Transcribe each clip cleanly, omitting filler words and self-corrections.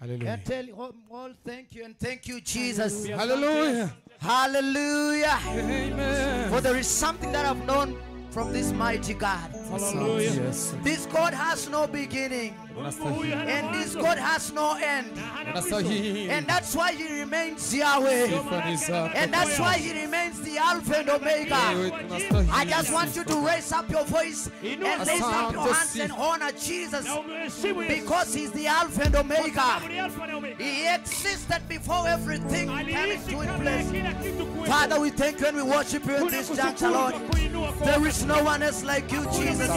Hallelujah. And tell all thank you and thank you, Jesus. Hallelujah. Hallelujah. Amen. For there is something that I've known from this mighty God. Hallelujah. Yes. This God has no beginning. And this God has no end. And that's why he remains Yahweh. And that's why he remains the Alpha and Omega. I just want you to raise up your voice and raise up your hands and honor Jesus, because he's the Alpha and Omega. He existed before everything came into place. Father, we thank you and we worship you in this juncture, Lord. There is no one else like you, Jesus.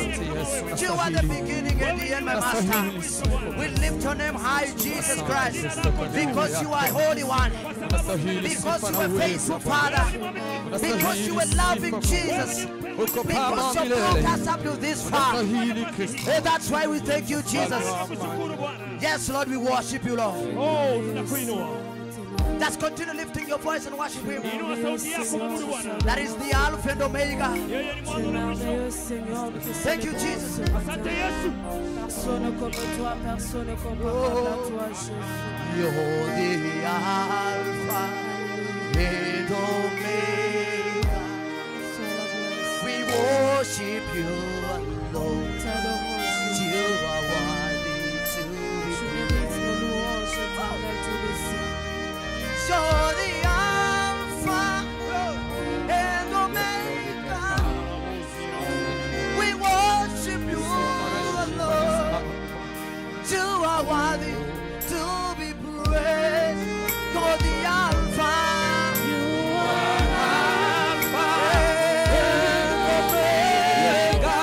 You are the beginning and the end, my Master. We lift your name high, Jesus Christ, because you are Holy One, because you are faithful, Father, because you are loving Jesus, because you brought us up to this far. And that's why we thank you, Jesus. Yes, Lord, we worship you, Lord. Just continue lifting your voice and worship him. That is the Alpha and Omega. Thank you, Jesus. You're the Alpha and Omega. We worship you, Lord. You are worthy to be praised. You're the Alpha and Omega. We worship you, Lord. You are worthy to be praised. You're the Alpha. You are Alpha and Omega.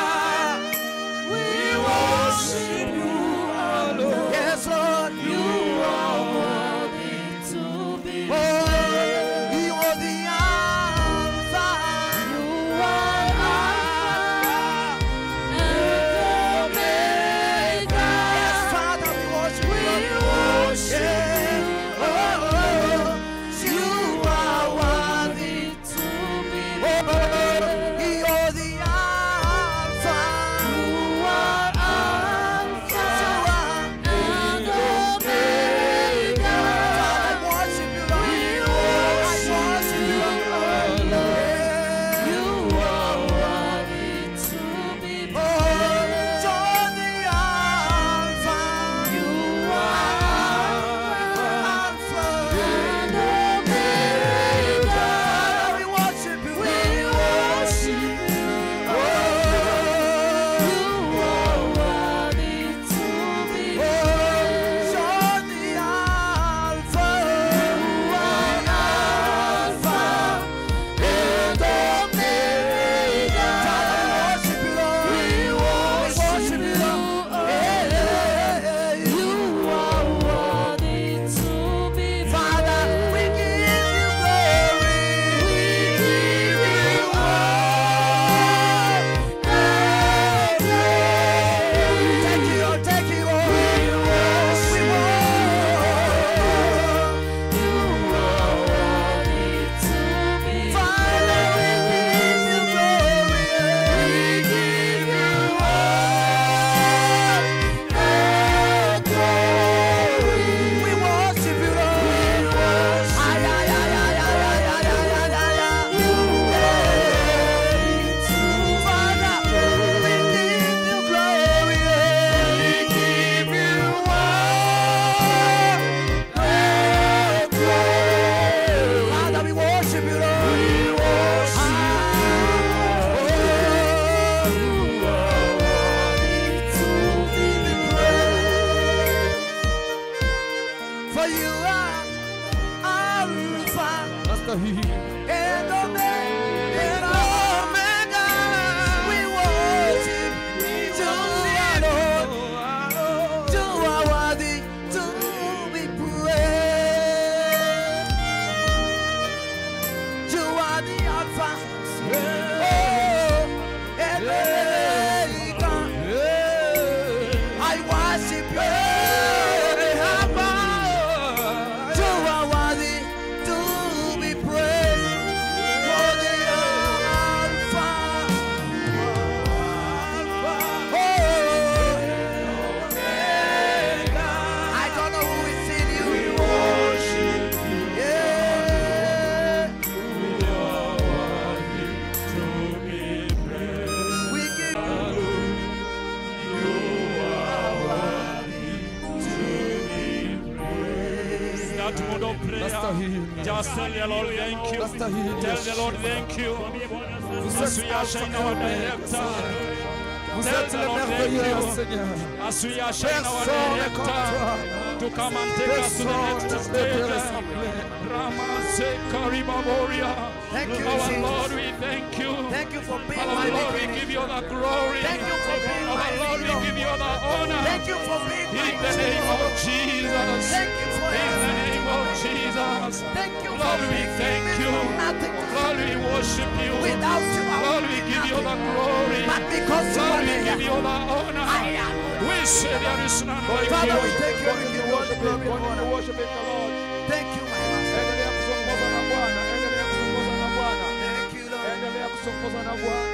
that mood of prayer, just tell the Lord thank you. Tell the Lord thank you. Vous As êtes we usher in our Alpha et Omega, director, Seigneur. Vous tell êtes the le Lord thank merveilleux, you. Seigneur. As we usher in our Personne n'est comme director toi. to come and take us to the Personne next ne peut te stage. ressembler. Ramase Karibaboria. Thank you, Our Jesus. Lord, we thank you. Thank you for being Our my Lord, we beginning. give you the glory. Thank you for being Our my Lord, we leader. give you the honor. Thank you for being my In the name of Jesus. Thank you for In the everything. name of Jesus. Thank you for Lord, we making thank me you. from nothing to Lord, we worship you. Without you, I Lord, would we be give you the nothing. glory. But because you Lord, are we there, give you the honor. I am. We say there is none like Father, we you. thank you. We give you all the glory and Continue honor. worshiping the Lord. Thank you, my master. Endelea kuzungumza na Bwana. Endelea kuzungumza na Bwana. Thank you, Lord. Endelea kuzungumza na Bwana.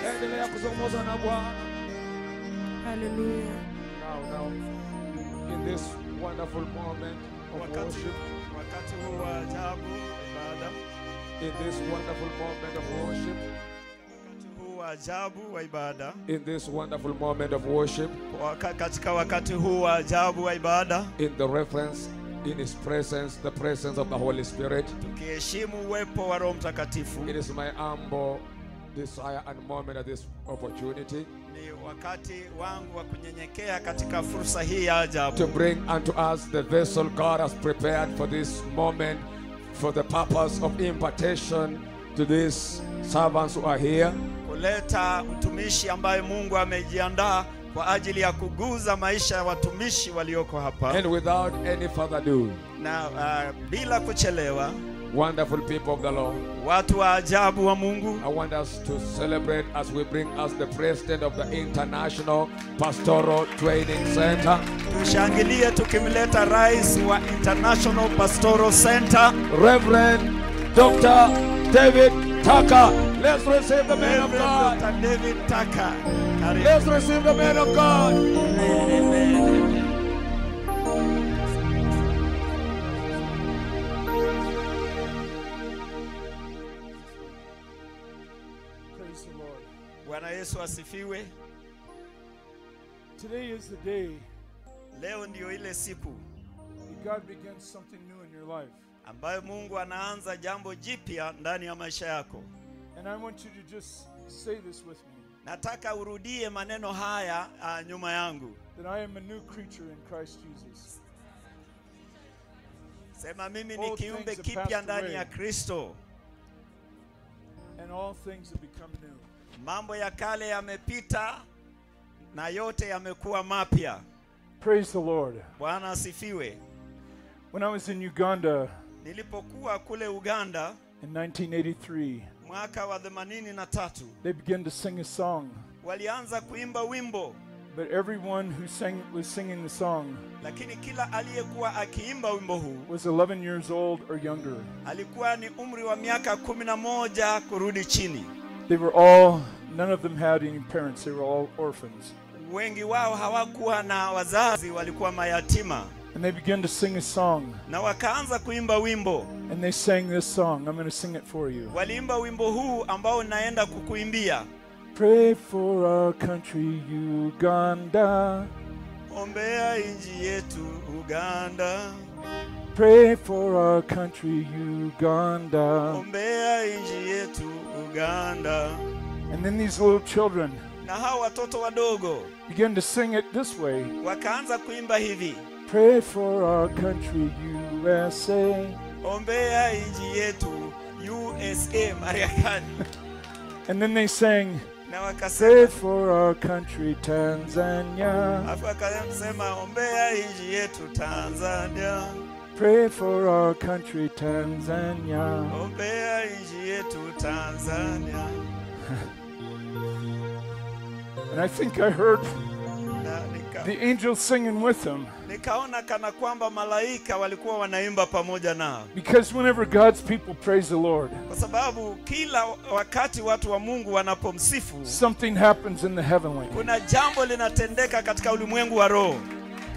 Endelea kuzungumza na Bwana. Hallelujah. Now, in this wonderful moment of Wakati, worship, wakati huu wa ajabu wa ibada, in this wonderful moment of worship, wakati huu wa ajabu wa ibada, in this wonderful moment of worship, katika wakati huu wa ajabu wa ibada, in the reference, in His presence, the presence of the Holy Spirit, tukiheshimu uwepo wa Roho Mtakatifu, it is my humble desire and moment at this opportunity ni wakati wangu wa kunyenyekea katika fursa hii ya ajabu to bring unto us the vessel God has prepared for this moment, for the purpose of impartation to these servants who are here. Kuleta mtumishi ambaye Mungu amejiandaa kwa ajili ya kuguza maisha ya watumishi walioko hapa. And without any further ado, Na bila kuchelewa, wonderful people of the Lord, watu wa ajabu wa Mungu, I want us to celebrate as we bring us the president of the International Pastoral Training Center, tushangilie tukimleta rais wa International Pastoral Center, Reverend Dr. David Tucker. Let's receive the man of Reverend God. Dr. David Tucker. Karibu. Let's receive the man of God. Amen. Praise the Lord. Bwana Yesu asifiwe. Today is the day Leo ndio ile siku that God begins something new in your life. ambayo Mungu anaanza jambo jipya ndani ya maisha yako. And I want you to just say this with me, Nataka urudie maneno haya nyuma yangu. that I am a new creature in Christ Jesus. Sema mimi ni Old kiumbe things have kipya passed ndani away. ya Kristo. And all things have become new. Mambo ya kale yamepita na yote yamekuwa mapya. Praise the Lord. Bwana asifiwe. When I was in Uganda Nilipokuwa kule Uganda in 1983, mwaka wa 83, they began to sing a song. walianza kuimba wimbo, But everyone who was singing the song lakini kila aliyekuwa akiimba wimbo huu was 11 years old or younger. alikuwa ni umri wa miaka 11 kurudi chini. They were all, none of them had any parents. They were all orphans. Wengi wao hawakuwa na wazazi, walikuwa mayatima, And they began to sing a song. na wakaanza kuimba wimbo. And they sang this song. I'm going to sing it for you. Waliimba wimbo huu ambao naenda kukuimbia. Pray for our country, Uganda. Ombea inji yetu Uganda, Pray for our country, Uganda. ombea inji yetu Uganda. And then these little children Na hao watoto wadogo began to sing it this way. wakaanza kuimba hivi: Pray for our country, USA. ombea inji yetu USA, Marekani. And then they sang, Na Pray wakasema, for our country, Tanzania. afu wakasema ombea inji yetu Tanzania, Pray for our country, Tanzania. ombea inji yetu Tanzania. And I think I heard Na the angels singing with them. nikaona kana kwamba malaika walikuwa wanaimba pamoja nao, Because whenever God's people praise the Lord, kwa sababu kila wakati watu wa Mungu wanapomsifu, something happens in the heavenly. kuna jambo linatendeka katika ulimwengu wa roho.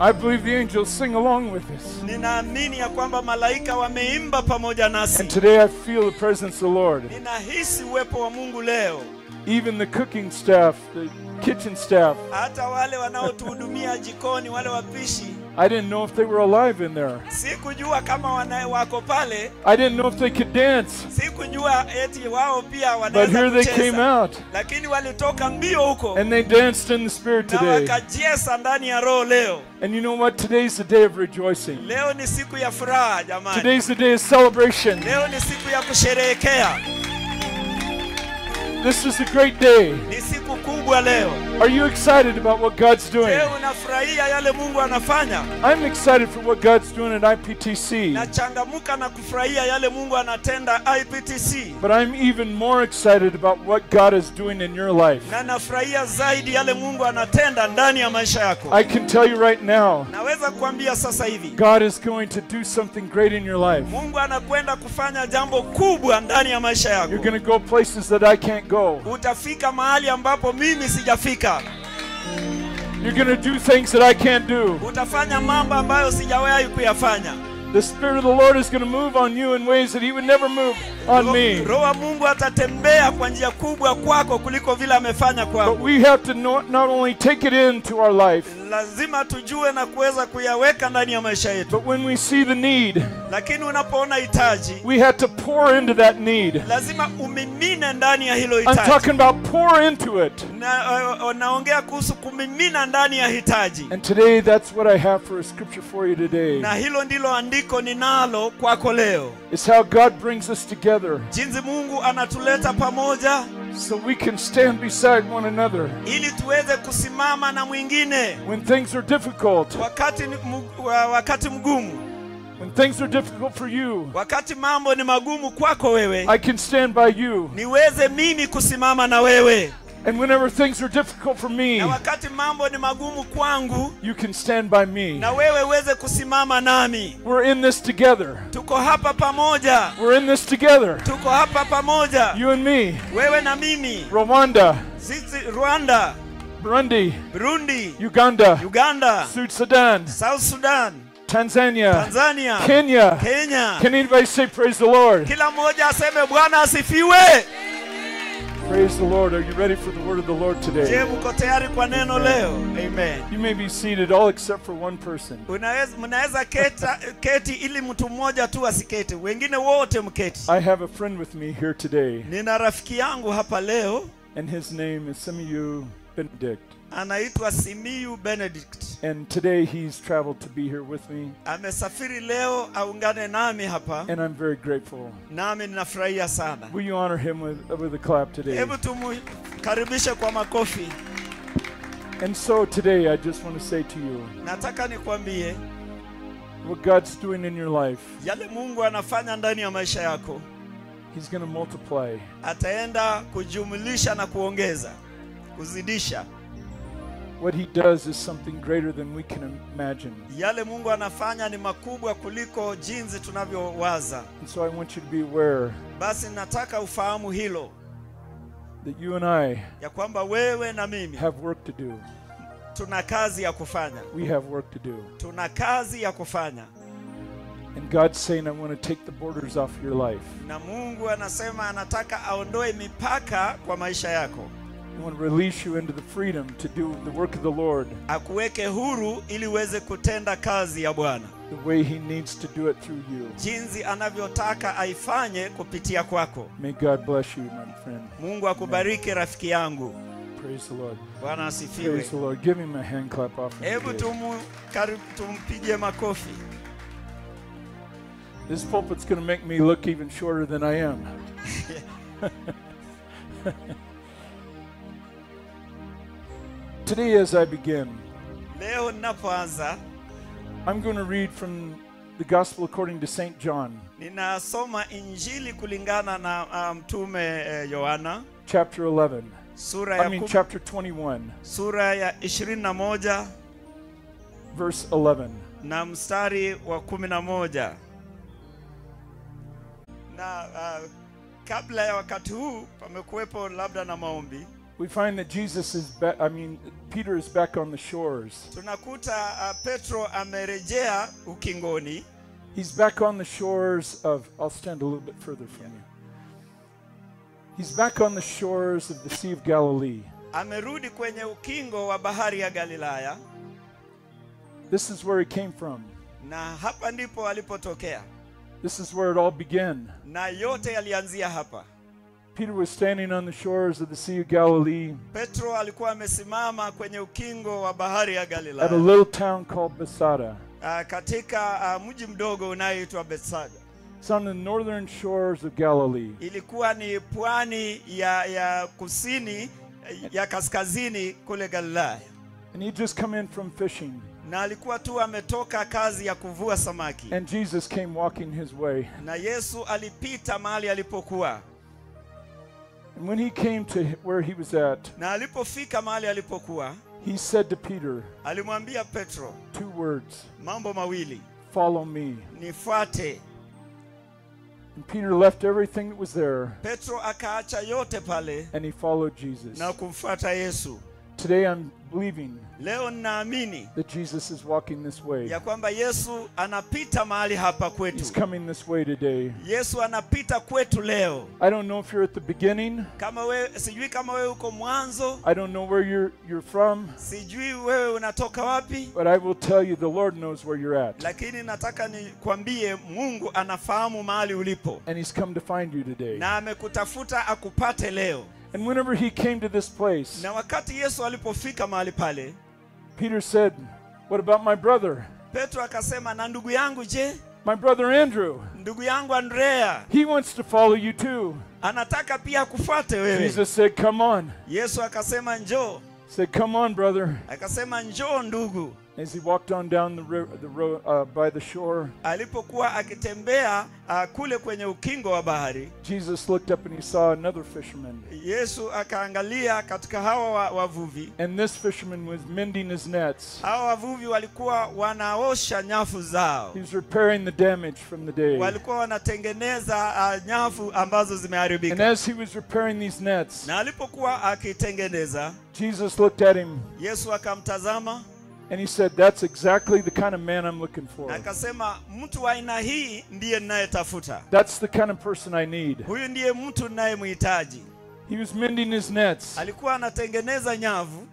I believe the angels sing along with us. Ninaamini ya kwamba malaika wameimba pamoja nasi. And today I feel the presence of the Lord. Ninahisi uwepo wa Mungu leo. Even the cooking staff, the kitchen staff, Hata wale wanaotuhudumia jikoni, wale wapishi, I didn't know if they were alive in there. Sikujua kama wako pale. I didn't know if they could dance. Sikujua eti wao pia But wanaweza here they came kucheza. out. Lakini walitoka mbio huko And they danced in the Spirit na today. wakacheza ndani ya Roho leo. And you know what? Today's the day of rejoicing. Leo ni siku ya furaha jamani. Today's the day of celebration. Leo ni siku ya kusherehekea. This is a great day. Ni siku kubwa leo. Are you excited about what God's doing? Je, unafurahia yale Mungu anafanya? I'm excited for what God's doing at IPTC. Nachangamuka na kufurahia yale Mungu anatenda IPTC. But I'm even more excited about what God is doing in your life. Na nafurahia zaidi yale Mungu anatenda ndani ya maisha yako. I can tell you right now, Naweza kuambia sasa hivi, God is going to do something great in your life. Mungu anakwenda kufanya jambo kubwa ndani ya maisha You're yako. going to go places that I can't go. Utafika mahali ambapo mimi sijafika. You're going to do things that I can't do. Utafanya mambo ambayo sijawahi kuyafanya. The Spirit of the Lord is going to move on you in ways that He would never move on me. Roho wa Mungu atatembea kwa njia kubwa kwako kuliko vile amefanya But kwangu. we have to not only take it into our life, Lazima tujue na kuweza kuyaweka ndani ya maisha yetu. but when we see the need, Lakini unapoona hitaji, we have to pour into that need. lazima umimine ndani ya hilo I'm hitaji. talking about pour into it. Na naongea kuhusu kumimina ndani ya hitaji. And today, that's what I have for a scripture for you today. Na hilo ndilo andiko ninalo kwako leo. It's how God brings us together Jinsi Mungu anatuleta pamoja so we can stand beside one another ili tuweze kusimama na mwingine when things are difficult. wakati mgumu, When things are difficult for you, wakati mambo ni magumu kwako wewe, I can stand by you. niweze mimi kusimama na wewe. And whenever things are difficult for me, Na wakati mambo ni magumu kwangu, you can stand by me. na wewe uweze kusimama nami. We're in this together. Tuko hapa pamoja, We're in this together. tuko hapa pamoja, You and me, wewe na mimi, Rwanda, sisi Rwanda, Burundi, Burundi, Uganda, Uganda, Sudan, South Sudan, Tanzania, Tanzania, Kenya. Kenya. Can anybody say praise the Lord? Kila mmoja aseme Bwana asifiwe. Praise the Lord. Are you ready for the word of the Lord Je, today? mko tayari kwa neno leo? Amen. You may be seated, all except for one person. Mnaweza keti ili mtu mmoja tu asiketi, wengine wote mketi. I have a friend with me here today, Nina rafiki yangu hapa leo and his name is Simiyu Benedict. anaitwa Simiyu Benedict. And today he's traveled to be here with me, Amesafiri leo aungane nami hapa, and I'm very grateful. nami ninafurahia sana. Will you honor him with a clap today? Hebu tumkaribishe kwa makofi. And so today I just want to say to you, Nataka nikwambie what God's doing in your life, yale Mungu anafanya ndani ya maisha yako, He's going to multiply. ataenda kujumlisha na kuongeza, kuzidisha. What He does is something greater than we can imagine. Yale Mungu anafanya ni makubwa kuliko jinsi tunavyowaza. And so I want you to be aware Basi nataka ufahamu hilo, that you and I ya kwamba wewe na mimi have work to do. tuna kazi ya kufanya. We have work to do. Tuna kazi ya kufanya. And God's saying, I want to take the borders off your life. Na Mungu anasema anataka aondoe mipaka kwa maisha yako. I want to release you into the freedom to do the work of the Lord Akuweke huru ili uweze kutenda kazi ya Bwana the way He needs to do it through you. jinsi anavyotaka aifanye kupitia kwako. May God bless you, my friend. Mungu akubariki rafiki yangu. Praise the Lord. Bwana asifiwe. Praise the Lord. Give him a hand clap offering. Hebu tumpige makofi. This pulpit's going to make me look even shorter than I am. Today, as I begin, Leo ninapoanza I'm going to read from the Gospel according to St. John, ninasoma Injili kulingana na mtume Yohana, chapter 11. Sura ya chapter 21. Sura ya 21, verse 11. Na mstari wa 11. Na kabla ya wakati huu pamekuwepo labda na maombi. We find that Jesus is back, Peter is back on the shores. Tunakuta Petro amerejea ukingoni. He's back on the shores of, I'll stand a little bit further from you. He's back on the shores of the Sea of Galilee. Amerudi kwenye ukingo wa bahari ya Galilaya. This is where he came from. Na hapa ndipo alipotokea. This is where it all began. Na yote yalianzia hapa. Peter was standing on the shores of the Sea of Galilee. Petro alikuwa amesimama kwenye ukingo wa bahari ya Galilaya. At a little town called Bethsaida. Katika mji mdogo unaoitwa Bethsaida. It's on the northern shores of Galilee. Ilikuwa ni pwani ya kusini ya kaskazini kule Galilaya. And he'd just come in from fishing. Na alikuwa tu ametoka kazi ya kuvua samaki. And Jesus came walking his way. Na Yesu alipita mahali alipokuwa. And when he came to where he was at, na alipofika mahali alipokuwa, he said to Peter, alimwambia Petro, two words, mambo mawili, follow me. Nifuate. And Peter left everything that was there. Petro akaacha yote pale. And he followed Jesus. Na kumfuata Yesu. Today I'm believing leo ninaamini that Jesus is walking this way. Ya kwamba Yesu anapita mahali hapa kwetu. He's coming this way today. Yesu anapita kwetu leo. I don't know if you're at the beginning. Kama wewe, sijui kama wewe uko mwanzo. I don't know where you're from. Sijui wewe unatoka wapi. But I will tell you the Lord knows where you're at. Lakini nataka nikwambie Mungu anafahamu mahali ulipo. And he's come to find you today. Na amekutafuta akupate leo. And whenever he came to this place, na wakati Yesu alipofika mahali pale, Peter said, what about my brother? Petro akasema, na ndugu yangu je? My brother Andrew. Ndugu yangu Andrea. He wants to follow you too. Anataka pia kufuate wewe. Jesus said, come on. Yesu akasema njoo. Said, come on, brother. Akasema njoo ndugu. As he walked on down the road by the shore, alipokuwa akitembea kule kwenye ukingo wa bahari, Jesus looked up and he saw another fisherman. Yesu akaangalia katika hawa wavuvi. And this fisherman was mending his nets. Hawa wavuvi walikuwa wanaosha nyavu zao. He was repairing the damage from the day. Walikuwa wanatengeneza nyavu ambazo zimeharibika. And as he was repairing these nets, na alipokuwa akitengeneza, Jesus looked at him. Yesu akamtazama. And he said, that's exactly the kind of man I'm looking for. Akasema, mtu wa aina hii ndiye ninayetafuta. That's the kind of person I need. Huyu ndiye mtu ninayemhitaji. He was mending his nets. Alikuwa anatengeneza nyavu.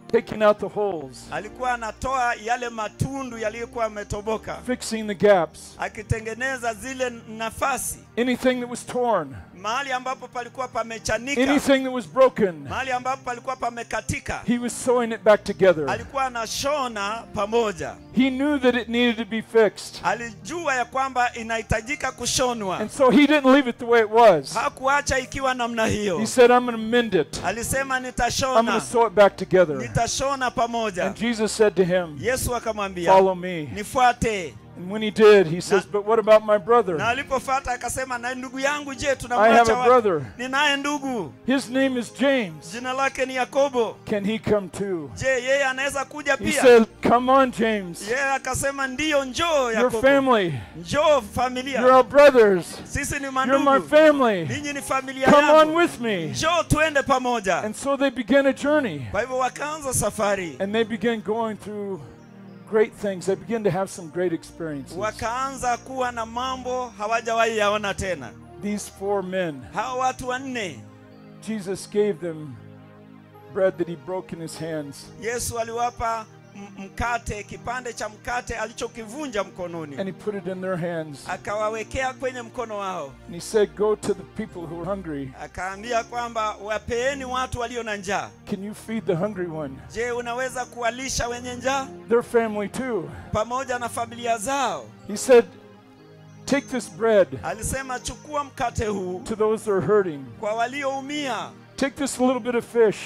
Taking out the holes. Alikuwa anatoa yale matundu yaliyokuwa yametoboka. Fixing the gaps. Akitengeneza zile nafasi. Anything that was torn. Mahali ambapo palikuwa pamechanika. Anything that was broken. Mahali ambapo palikuwa pamekatika. He was sewing it back together. Alikuwa anashona pamoja. He knew that it needed to be fixed. Alijua ya kwamba inahitajika kushonwa. And so he didn't leave it the way it was. Hakuacha ikiwa namna hiyo. He said, I'm going to mend it. Alisema nitashona. I'm going to sew it back together. Nitashona pamoja. And Jesus said to him, Yesu akamwambia, follow me. Nifuate. And when he did, he says, but what about my brother? Na alipofuata akasema, na ndugu yangu je, I have a brother. Ninaye ndugu. His name is James. Jina lake ni Yakobo. Can he come too? Je, yeye anaweza kuja pia? He said, come on, James. Yeye akasema ndio, njoo Yakobo. Your family. Njoo familia. You're our brothers. Sisi ni mandugu. You're my family. Ninyi ni familia Come yangu. on with me. Njoo tuende pamoja. And so they began a journey. Kwa hivyo wakaanza safari. And they began going through great things. They began to have some great experiences. Wakaanza kuwa na mambo hawajawahi yaona tena. These four men. Hawa watu wanne. Jesus gave them bread that he broke in his hands. Yesu aliwapa mkate, kipande cha mkate alichokivunja mkononi. And he put it in their hands. Akawawekea kwenye mkono wao. And he said, go to the people who are hungry. Akaambia kwamba wapeeni watu walio na njaa. Can you feed the hungry one? Je, unaweza kuwalisha wenye njaa? Their family too. Pamoja na familia zao. He said, take this bread. Alisema chukua mkate huu. To those that are hurting. Kwa walioumia. Take this little bit of fish.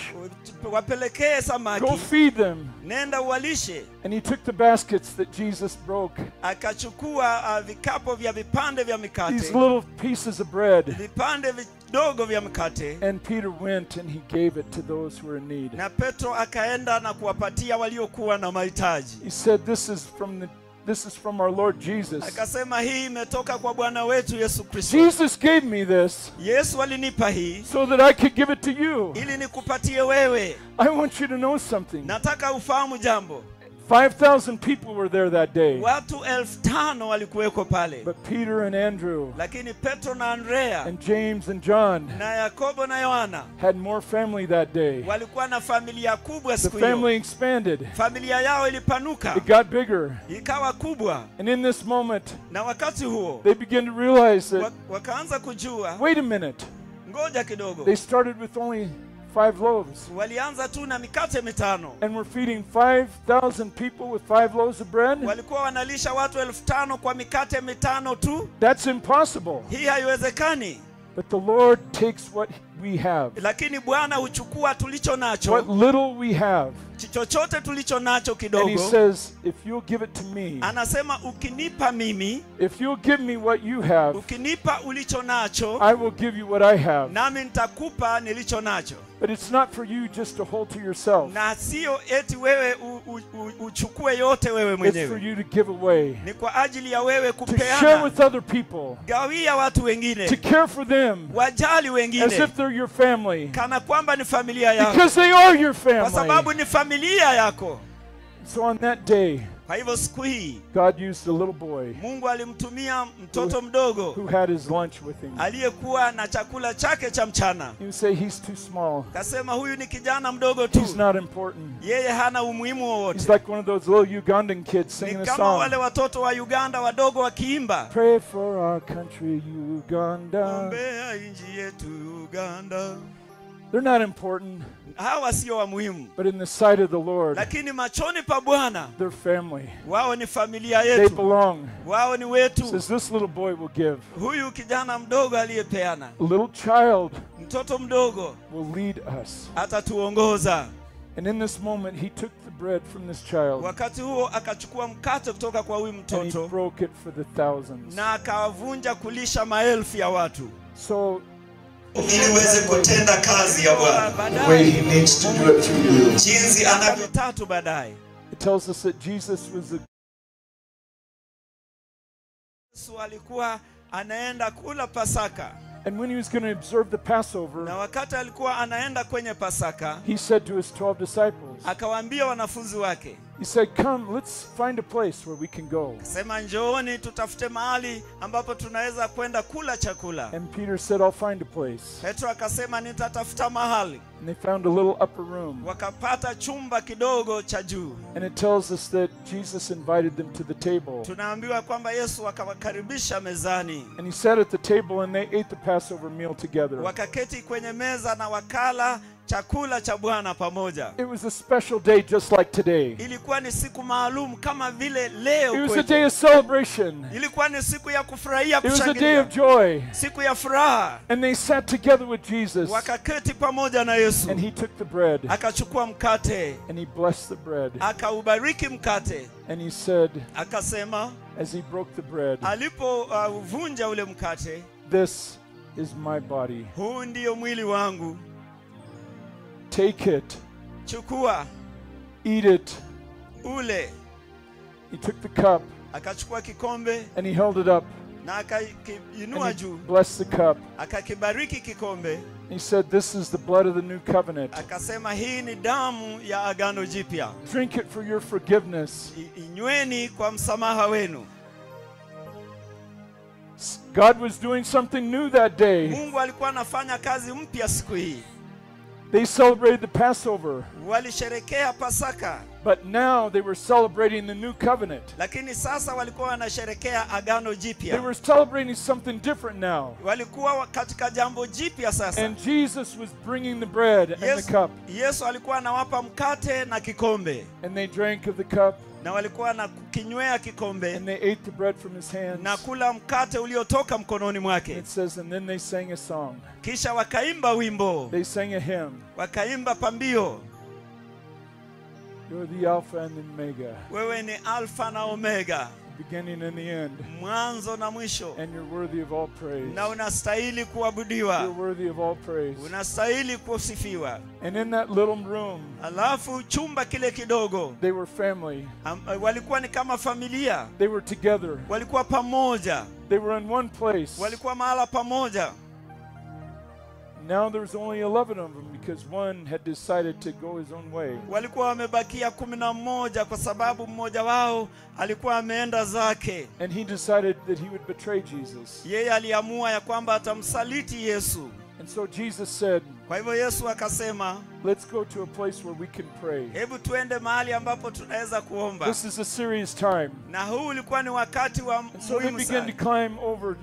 Wapelekee samaki. Go feed them. Nenda uwalishe. And he took the baskets that Jesus broke. Akachukua vikapo vya vipande vya mikate. These little pieces of bread. Vipande vidogo vya mkate. And Peter went and he gave it to those who were in need. Na Petro akaenda na kuwapatia waliokuwa na mahitaji. He said, this is from our Lord Jesus. Akasema hii imetoka kwa Bwana wetu Yesu Kristo. Jesus gave me this. Yesu alinipa hii. So that I could give it to you. Ili nikupatie wewe. I want you to know something. Nataka ufahamu jambo. 5,000 people were there that day. Watu 5,000 walikuweko pale. But Peter and Andrew, lakini Petro na Andrea, and James and John, na Yakobo na Yohana, had more family that day. Walikuwa na familia kubwa siku The hiyo. family expanded. Familia yao ilipanuka. It got bigger. Ikawa kubwa. And in this moment, na wakati huo, they began to realize that, wakaanza kujua, wait a minute. Ngoja kidogo. They started with only 5 loaves. Walianza tu na mikate mitano. And we're feeding 5,000 people with 5 loaves of bread. Walikuwa wanalisha watu 5,000 kwa mikate mitano tu. That's impossible. Hii haiwezekani. But the Lord takes what we have. Lakini Bwana huchukua tulicho nacho. What little we have. Chochote tulicho nacho kidogo. And he says, if you'll give it to me. Anasema ukinipa mimi. If you'll give me what you have. Ukinipa ulicho nacho. I will give you what I have. Nami nitakupa nilicho nacho. But it's not for you just to hold to yourself. Na sio eti wewe uchukue yote wewe mwenyewe. It's for you to give away. Ni kwa ajili ya wewe kupeana. To share with other people. Gawia watu wengine. To care for them. Wajali wengine. As if they're your family. Kana kwamba ni familia yako. Because they are your family. Kwa sababu ni familia yako. So on that day, kwa hivyo siku hii, God used a little boy. Mungu alimtumia mtoto mdogo who had his lunch with him. Aliyekuwa na chakula chake cha mchana. You say he's too small. Kasema huyu ni kijana mdogo tu. He's not important. Yeye hana umuhimu wowote. He's like one of those little Ugandan kids singing a song. Ni kama wale watoto wa Uganda wadogo wakiimba. Pray for our country Uganda. Ombea nchi yetu Uganda. They're not important. Hawa sio wa muhimu. But in the sight of the Lord, lakini machoni pa Bwana, they're family. Wao ni familia yetu. They belong. Wao ni wetu. Says this little boy will give. Huyu kijana mdogo aliyepeana. A little child mtoto mdogo will lead us. Atatuongoza. And in this moment he took the bread from this child. Wakati huo akachukua mkate kutoka kwa huyu mtoto. And he broke it for the thousands. Na akawavunja kulisha maelfu ya watu. So ili uweze kutenda kazi ya Bwana. The way he needs to do it through you. Jinsi anavyotatu baadaye. It tells us that Jesus was the Yesu alikuwa anaenda kula Pasaka. And when he was going to observe the Passover, na wakati alikuwa anaenda kwenye Pasaka, he said to his 12 disciples, akawaambia wanafunzi wake, he said, come, let's find a place where we can go. Sema njooni tutafute mahali ambapo tunaweza kwenda kula chakula. And Peter said, I'll find a place. Petro akasema nitatafuta mahali. And they found a little upper room. Wakapata chumba kidogo cha juu. And it tells us that Jesus invited them to the table. Tunaambiwa kwamba Yesu akawakaribisha mezani. And he sat at the table and they ate the Passover meal together. Wakaketi kwenye meza na wakala chakula cha Bwana pamoja. It was a special day just like today. Ilikuwa ni siku maalum kama vile leo. It was a day of celebration. Ilikuwa ni siku ya kufurahia, It was a day kushangilia. of joy. Siku ya furaha. And they sat together with Jesus. Wakaketi pamoja na Yesu. And he took the bread. Akachukua mkate. And he blessed the bread. Akaubariki mkate. And he said, akasema, as he broke the bread, alipovunja ule mkate, this is my body. Huu ndio mwili wangu. Take it. Chukua. Eat it. Ule. He took the cup. Akachukua kikombe. And he held it up. Na akakiinua juu. Blessed the cup. Akakibariki kikombe. He said, this is the blood of the new covenant. Akasema hii ni damu ya agano jipya. Drink it for your forgiveness. Inyweni kwa msamaha wenu. God was doing something new that day. Mungu alikuwa anafanya kazi mpya siku hii. They celebrated the Passover. Walisherekea Pasaka. But now they were celebrating the new covenant. Lakini sasa walikuwa wanasherekea agano jipya. They were celebrating something different now. Walikuwa katika jambo jipya sasa. And Jesus was bringing the bread and the cup. Yesu alikuwa anawapa mkate na kikombe. And they drank of the cup. Na walikuwa na kinywea kikombe. And they ate the bread from his hands. Na kula mkate uliotoka mkononi mwake. It says, and then they sang a song. Kisha wakaimba wimbo. They sang a hymn. Wakaimba pambio. You're the Alpha and the Omega. Wewe ni Alpha na Omega. The beginning and the end. Mwanzo na mwisho. And you're worthy of all praise. Na unastahili kuabudiwa. You're worthy of all praise. Unastahili kusifiwa. And in that little room, alafu chumba kile kidogo, they were family. Walikuwa ni kama familia. They were together. Walikuwa pamoja. They were in one place. Walikuwa mahala pamoja. Now there's only 11 of them because one had decided to go his own way. Walikuwa wamebakia 11 kwa sababu mmoja wao alikuwa ameenda zake. And he decided that he would betray Jesus. Yeye aliamua ya kwamba atamsaliti Yesu. And so Jesus said, Kwa hivyo Yesu akasema, let's go to a place where we can pray. hebu tuende mahali ambapo tunaweza kuomba. This is a serious time. Na huu ulikuwa ni wakati wa And so they muhimu began to sana. climb over.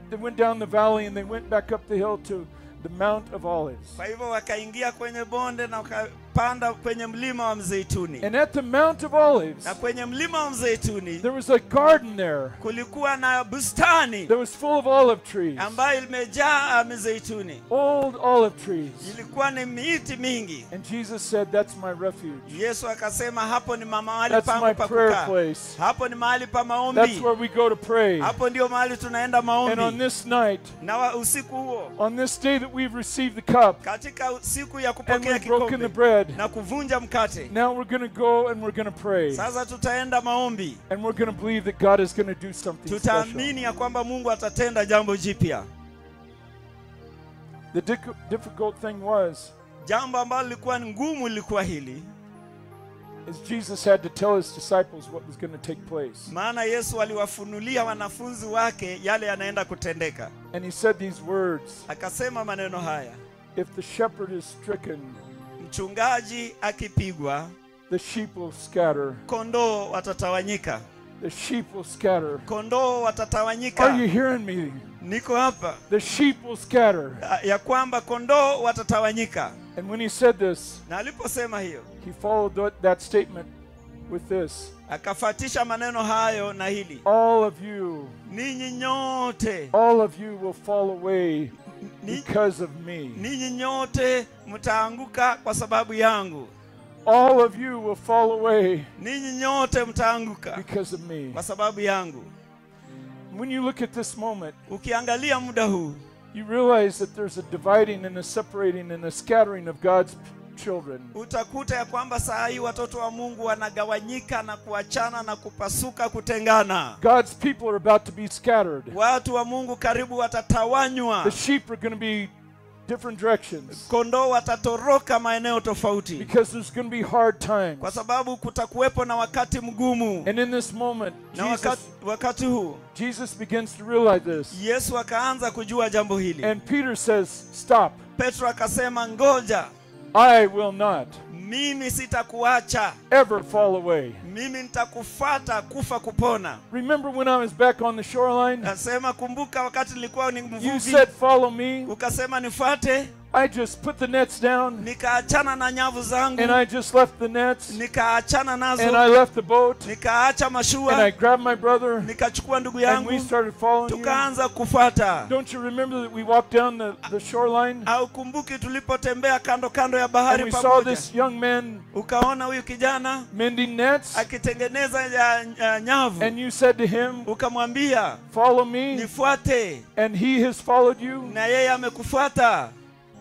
They went down the valley and they went back up the hill to the Mount of Olives. Kwa hivyo wakaingia kwenye bonde na wakapanda kwenye mlima wa Mzeituni. And at the Mount of Olives, Na kwenye mlima wa Mzeituni there was a garden there kulikuwa na bustani that was full of olive trees, ambayo imejaa mizeituni. old olive trees. Ilikuwa ni miti mingi. And Jesus said, that's my refuge. Yesu akasema hapo ni mahali That's my pangu pa prayer kukaa. place. Hapo ni mahali pa That's maombi. where we go to pray. Hapo ndio mahali tunaenda And on maombi. this night, Na usiku huo, on this day that we've received the cup katika siku ya and kupokea we've broken the kikombe bread, na kuvunja mkate, now we're going to go and we're going to pray. sasa tutaenda maombi. And we're going to believe that God is going to do something special. Tutaamini ya kwamba Mungu atatenda jambo jipya. The difficult thing was, Jambo ambalo lilikuwa ni ngumu lilikuwa hili, is Jesus had to tell his disciples what was going to take place. maana Yesu aliwafunulia wanafunzi wake yale yanaenda kutendeka. And he said these words, Akasema maneno haya, if the shepherd is stricken, mchungaji akipigwa, the sheep will scatter. kondoo watatawanyika. The sheep will scatter. Kondoo watatawanyika. Are you hearing me? Niko hapa The sheep will scatter. ya kwamba kondoo watatawanyika. And when he said this, Na aliposema hiyo, he followed that statement with this. akafuatisha maneno hayo na hili, All of you, ninyi nyote, all of you will fall away because of me. ninyi nyote mtaanguka kwa sababu yangu. All of you will fall away Ninyi nyote mtaanguka because of me. kwa sababu yangu. When you look at this moment, Ukiangalia muda huu, you realize that there's a dividing and a separating and a scattering of God's children. utakuta ya kwamba saa hii watoto wa Mungu wanagawanyika na kuachana na kupasuka, kutengana. God's people are about to be scattered. Watu wa Mungu karibu watatawanywa. The sheep are going to be different directions Kondoo watatoroka maeneo tofauti, because there's going to be hard times. kwa sababu kutakuwepo na wakati mgumu. And in this moment, Na wakati huu Jesus begins to realize this. Yesu akaanza kujua jambo hili. And Peter says, stop. Petro akasema, ngoja, I will not mimi sitakuacha, ever fall away. mimi nitakufuata kufa kupona. Remember when I was back on the shoreline? Nasema kumbuka wakati nilikuwa ni You mvuvi, said, follow me. ukasema nifuate, I just put the nets down nikaachana na nyavu zangu, and I just left the nets nikaachana and I nazo, left the boat nikaacha and I mashua, grabbed my brother nikachukua ndugu and we yangu, started following you. tukaanza kufuata. Don't you remember that we walked down the shoreline Au kumbuki tulipotembea kando kando ya and bahari we saw pamoja, this young man ukaona huyu kijana mending nets akitengeneza nyavu, and you said to him, ukamwambia follow me, nifuate, and he has followed you na yeye amekufuata.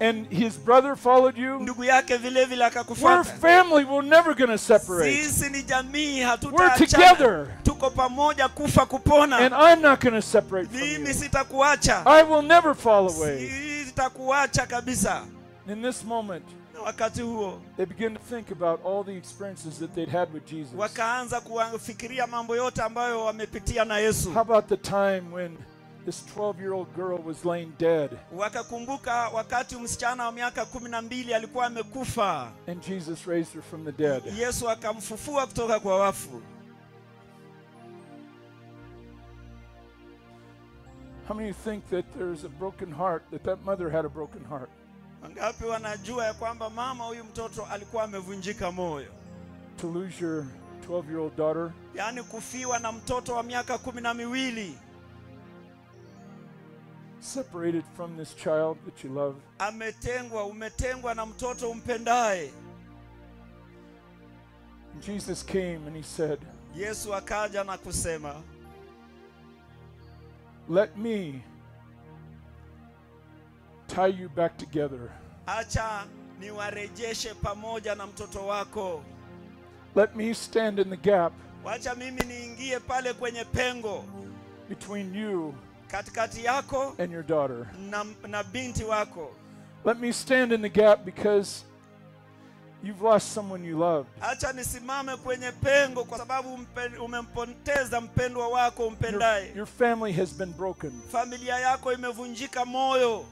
and his brother followed you. Ndugu yake vile vile We're akakufuata. family. We're never going to separate. Sisi ni jamii, We're hatutaachana, together. tuko pamoja kufa And kupona. I'm not going to separate from Mimi you. sitakuacha, I will never fall away. sitakuacha kabisa. In this moment, Na wakati huo they begin to think about all the experiences that they'd had with Jesus. wakaanza kufikiria mambo yote ambayo wamepitia na Yesu. How about the time when this 12-year-old girl was laying dead Wakakumbuka wakati msichana wa miaka 12 alikuwa amekufa, and Jesus raised her from the dead? Yesu akamfufua kutoka kwa wafu. How many think that there's a broken heart, that mother had a broken heart? Wangapi wanajua ya kwamba mama huyu mtoto alikuwa amevunjika moyo? To lose your 12-year-old daughter, Yaani kufiwa na mtoto wa miaka 12, separated from this child that you love. ametengwa, umetengwa na mtoto umpendaye. And Jesus came and he said, Yesu akaja na kusema, let me tie you back together. acha niwarejeshe pamoja na mtoto wako. Let me stand in the gap Wacha mimi niingie pale kwenye pengo between you katikati yako and your daughter. na binti wako. Let me stand in the gap because you've lost someone you loved. Acha nisimame kwenye pengo kwa sababu umempoteza mpendwa wako umpendaye. Your family has been broken. Familia yako imevunjika moyo.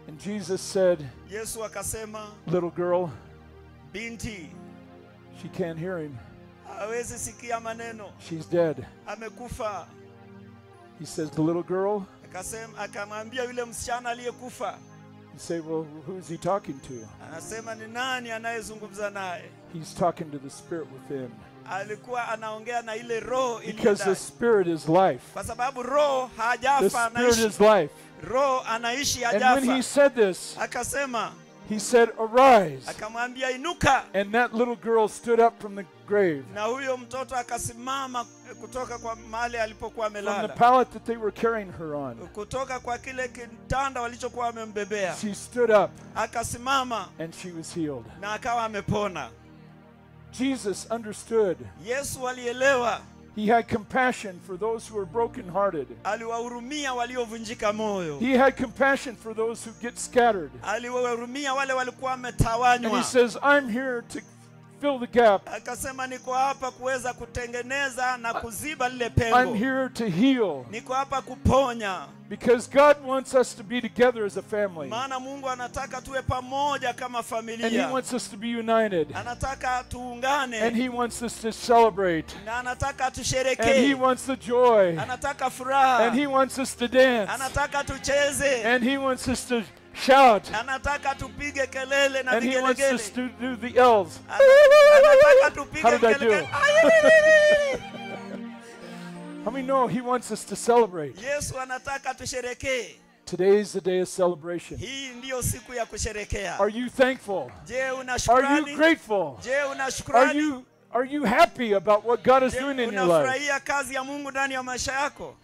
And Jesus said, Yesu akasema, little girl, binti, she can't hear him. Hawezi sikia maneno. She's dead. Amekufa. He says, the little girl. Akasema, akamwambia yule msichana aliyekufa. You say, well, who is he talking to? Anasema ni nani anayezungumza naye? He's talking to the spirit within. Alikuwa anaongea na ile roho iliyo Because the ndani. spirit is life. Kwa sababu roho The hajafa, spirit anaishi. is life. Roho anaishi And when he hajafa. said this, Akasema, he said, arise. Akamwambia inuka. And that little girl stood up from the grave. Na huyo mtoto akasimama kutoka kwa mahali alipokuwa From the amelala. pallet that they were carrying her on. Kutoka kwa kile kitanda walichokuwa wamembebea. She stood up. Akasimama. And she was healed. Na akawa amepona. Jesus understood. Yesu alielewa. He had compassion for those who were brokenhearted. Aliwahurumia waliovunjika moyo. He had compassion for those who get scattered. Aliwahurumia wale walikuwa wametawanywa. And he says, I'm here to fill the gap. Akasema niko hapa kuweza kutengeneza na kuziba lile pengo. I'm here to heal. Niko hapa kuponya. Because God wants us to be together as a family. Maana Mungu anataka tuwe pamoja kama familia. And he wants us to be united. Anataka tuungane. And he wants us to celebrate. Na anataka tusherehekee. And he wants the joy. Anataka furaha. And he wants us to dance. Anataka tucheze. And he wants us to shout. Anataka tupige kelele na And he wants vigelegele. us to do the elves. Anataka tupige How did I do? kelele. How many know he wants us to celebrate? Yesu anataka tusherekee. Today's the day of celebration. Hii ndiyo siku ya kusherekea. Are you thankful? Je, una Are you shukrani? grateful? Je, una shukrani? Are you happy about what God is Je, doing in your life? unafurahia kazi ya Mungu ndani ya maisha yako?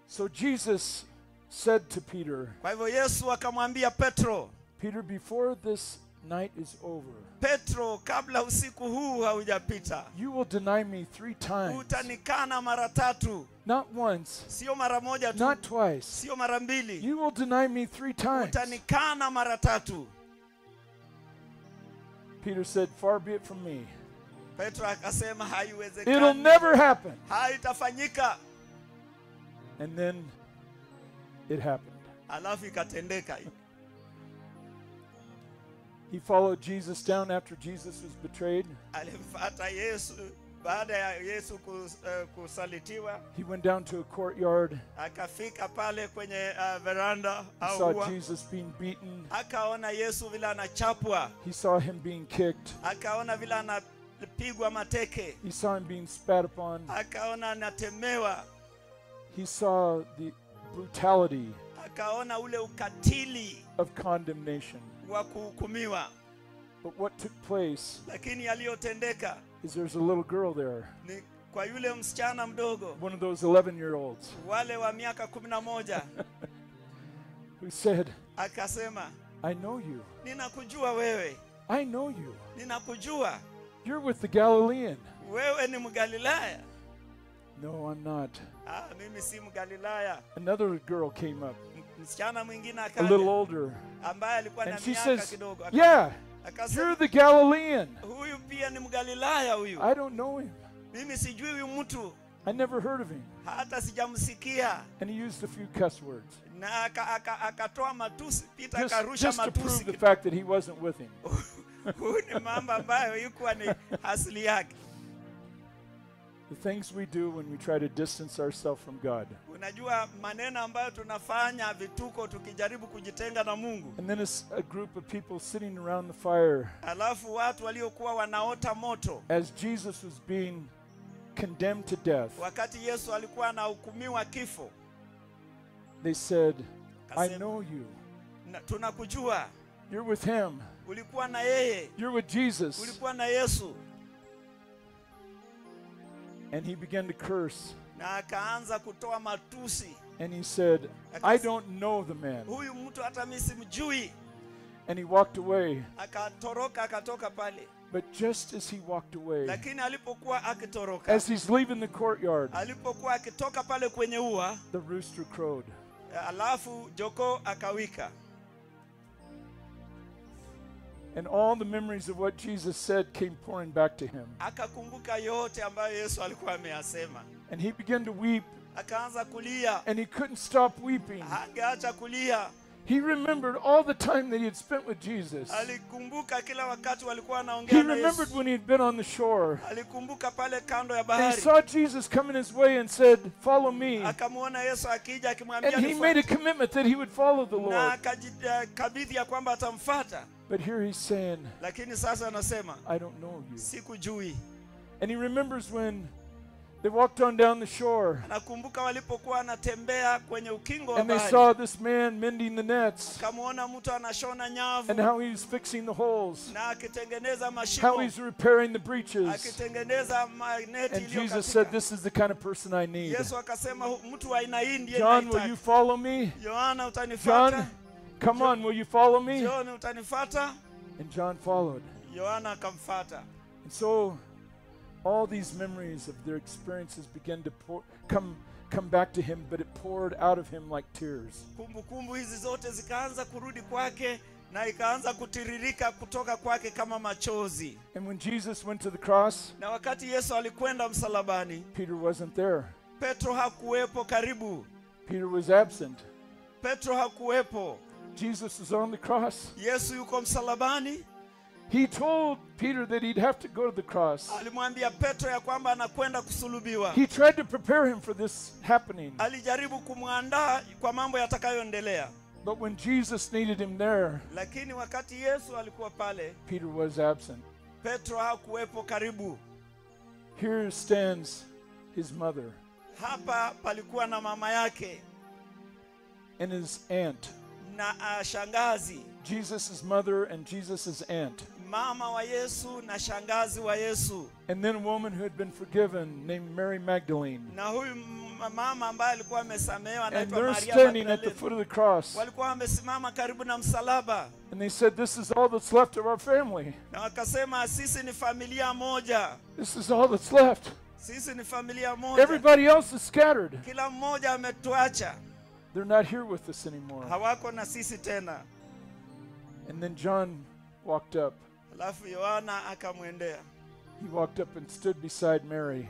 So Jesus said to Peter, Kwa hivyo Yesu akamwambia Petro, Peter, before this night is over, Petro, kabla usiku huu haujapita, you will deny me 3 times. Utanikana mara tatu. Not once. Sio mara moja tu. Not twice. Sio mara mbili. You will deny me 3 times. Utanikana mara tatu. Peter said, far be it from me. Petro akasema haiwezekani. It'll never happen. Haitafanyika. And then it happened. Alafu ikatendeka. He followed Jesus down after Jesus was betrayed. Alimfuata Yesu baada ya Yesu kusalitiwa. He went down to a courtyard. Akafika pale kwenye veranda He au saw Jesus being beaten. Akaona Yesu vile anachapwa. He saw him being kicked. Akaona vile anapigwa mateke. He saw him being spat upon. Akaona anatemewa. He saw the brutality Akaona ule ukatili of condemnation. wa kuhukumiwa. But what took place Lakini yaliyotendeka is there's a little girl there. ni kwa yule msichana mdogo, One of those 11-year-olds. Wale wa miaka 11. Who said, Akasema, I know you. Ninakujua wewe. I know you. Ninakujua. You're with the Galilean. Wewe ni Mgalilaya. No, I'm not. Ah, mimi si Mgalilaya. Another girl came up. Msichana mwingine A little akaja. older. Ambaye alikuwa na And she miaka says, kidogo. yeah, Akasema, you're the Galilean. Huyu pia ni Mgalilaya huyu. I don't know him. Mimi sijui huyu mtu. I never heard of him. Hata sijamsikia. And he used a few cuss words. Na akatoa matusi. Peter Just, akarusha just to prove matusi. the fact that he wasn't with him. Huyu ni mambo ambayo ilikuwa ni asili yake. The things we do when we try to distance ourselves from God. Unajua maneno ambayo tunafanya vituko tukijaribu kujitenga na Mungu. And then a group of people sitting around the fire. Alafu watu waliokuwa wanaota moto. As Jesus was being condemned to death. Wakati Yesu alikuwa anahukumiwa kifo. They said, I know you. Tunakujua. You're with him. Ulikuwa na yeye. You're with Jesus. Ulikuwa na Yesu. And he began to curse. Na akaanza kutoa matusi. And he said, I don't know the man. Huyu mtu hata mimi simjui. And he walked away. Akatoroka, akatoka pale. But just as he walked away, Lakini alipokuwa akitoroka, as he's leaving the courtyard, alipokuwa akitoka pale kwenye ua, the rooster crowed. Alafu jogoo akawika. And all the memories of what Jesus said came pouring back to him. Akakumbuka yote ambayo Yesu alikuwa ameyasema. And he began to weep. Akaanza kulia. And he couldn't stop weeping. Hangeacha kulia. He remembered all the time that he had spent with Jesus. Alikumbuka kila wakati walikuwa He wanaongea na remembered Yesu. when he had been on the shore. Alikumbuka pale kando ya And he bahari. saw Jesus coming his way and said, "Follow me." Akamwona Yesu akija akimwambia And he made a nifuate. commitment that he would follow the Na Lord. akajikabidhi ya kwamba atamfuata. But here he's saying, Lakini sasa anasema "I don't know you." sikujui. And he remembers when they walked on down the shore Nakumbuka walipokuwa anatembea kwenye ukingo wa and they bahari. saw this man mending the nets Akamuona mtu anashona nyavu and how he was fixing the holes, na akitengeneza how mashimo, he's repairing the breaches. akitengeneza maneti And Jesus said, iliyokatika. "This is the kind of person I need." Yesu akasema mtu wa aina hii ndiye John, will nahitaji. you follow me? Yohana John, utanifuata? come on, will you follow me? John utanifuata? And John followed. Yohana akamfuata. And so all these memories of their experiences began to come back to him, but it poured out of him like tears. Kumbukumbu hizi zote zikaanza kurudi kwake na ikaanza kutiririka kutoka kwake kama machozi. And when Jesus went to the cross, Na wakati Yesu alikwenda msalabani, Peter wasn't there. Petro hakuwepo karibu. Peter was absent. Petro hakuwepo. Jesus was on the cross. Yesu yuko msalabani. He told Peter that he'd have to go to the cross. Alimwambia Petro ya kwamba anakwenda kusulubiwa. He tried to prepare him for this happening. Alijaribu kumwandaa kwa mambo yatakayoendelea. But when Jesus needed him there, Lakini wakati Yesu alikuwa pale, Peter was absent. Petro hakuwepo karibu. Here stands his mother Hapa palikuwa na mama yake and his aunt. na shangazi, Jesus' mother and Jesus' aunt. mama wa Yesu na shangazi wa Yesu. And then a woman who had been forgiven named Mary Magdalene. Na huyu mama ambaye alikuwa amesamehewa And anaitwa they're Maria standing at the Magdalene. foot of the cross. Walikuwa wamesimama karibu na msalaba And they said, "This is all that's left of our family. na wakasema, sisi ni familia moja, This is all that's left. sisi ni familia moja. Everybody else is scattered. Kila mmoja ametuacha, They're not here with us anymore." hawako na sisi tena. And then John walked up. Alafu Yohana akamwendea, He walked up and stood beside Mary.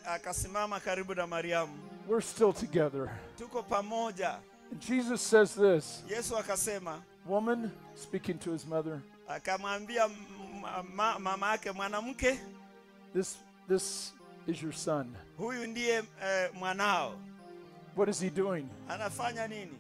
Akasimama karibu na Mariamu. We're still together. Tuko pamoja. And Jesus says this, Yesu akasema, "Woman," speaking to his mother, akamwambia mama yake, mwanamke, this is your son." huyu ndiye mwanao. What is he doing? Anafanya nini?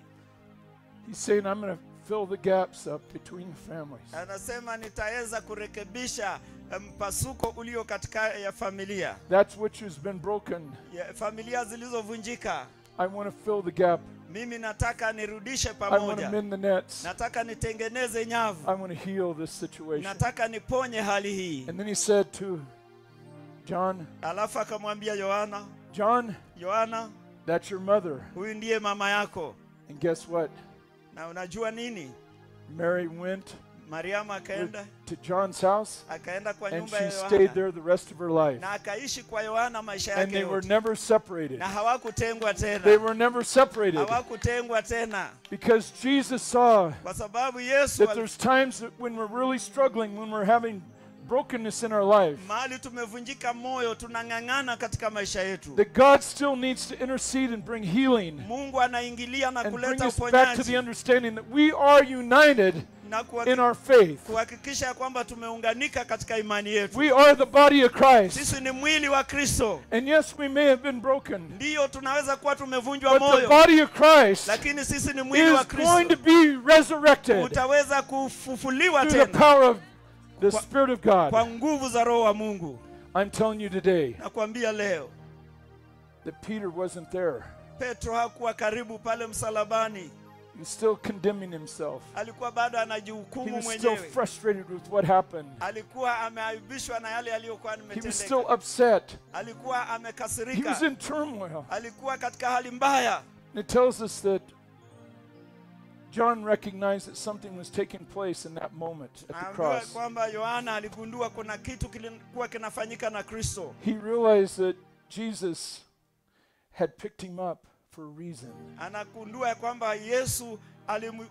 He's saying, "I'm going to fill the gaps up between the families." Anasema nitaweza kurekebisha mpasuko ulio katika ya familia. That's which has been broken. Ya familia zilizovunjika. I want to fill the gap. Mimi nataka nirudishe I want to pamoja. mend the nets. Nataka nitengeneze nyavu. I want to heal this situation. Nataka niponye hali hii. And then he said to John, Alafu akamwambia Yohana, "John, Yohana, that's your mother." huyu ndiye mama yako. And guess what? Na unajua nini? Mary went Mariamu akaenda to John's house, akaenda kwa and nyumba ya she stayed Yohana there the rest of her life. na akaishi kwa Yohana maisha And yake they were yote. never separated. Na hawakutengwa They tena. were never separated Hawakutengwa tena because Jesus saw kwa sababu Yesu that there's times that when we're really struggling, when we're having brokenness in our life, mahali tumevunjika moyo, tunang'ang'ana katika maisha yetu. that God still needs to intercede and bring healing Mungu anaingilia na and bring kuleta us back to the uponyaji understanding that we are united na in our faith. kuhakikisha kwamba tumeunganika katika imani yetu. We are the body of Christ. Sisi ni mwili wa Kristo. And yes, we may have been broken, Ndiyo, tunaweza kuwa tumevunjwa but the moyo, body of Christ lakini sisi ni mwili wa is going Kristo. to be resurrected Utaweza kufufuliwa through the tena power of the Spirit of kwa God. nguvu za Roho wa Mungu. I'm telling you today Nakwambia leo, that Peter wasn't there. Petro hakuwa karibu pale msalabani. He was still condemning himself. Alikuwa bado He anajihukumu was still mwenyewe. frustrated with what happened. Alikuwa ameaibishwa na yale yaliyokuwa He was yametendeka. still upset. Alikuwa He was amekasirika. in turmoil. Alikuwa katika hali mbaya. And it tells us that John recognized that something was taking place in that moment at the Naambiwa cross. kwamba Yohana aligundua kuna kitu kilikuwa kinafanyika na Kristo. He realized that Jesus had picked him up for a reason. Anagundua ya kwamba Yesu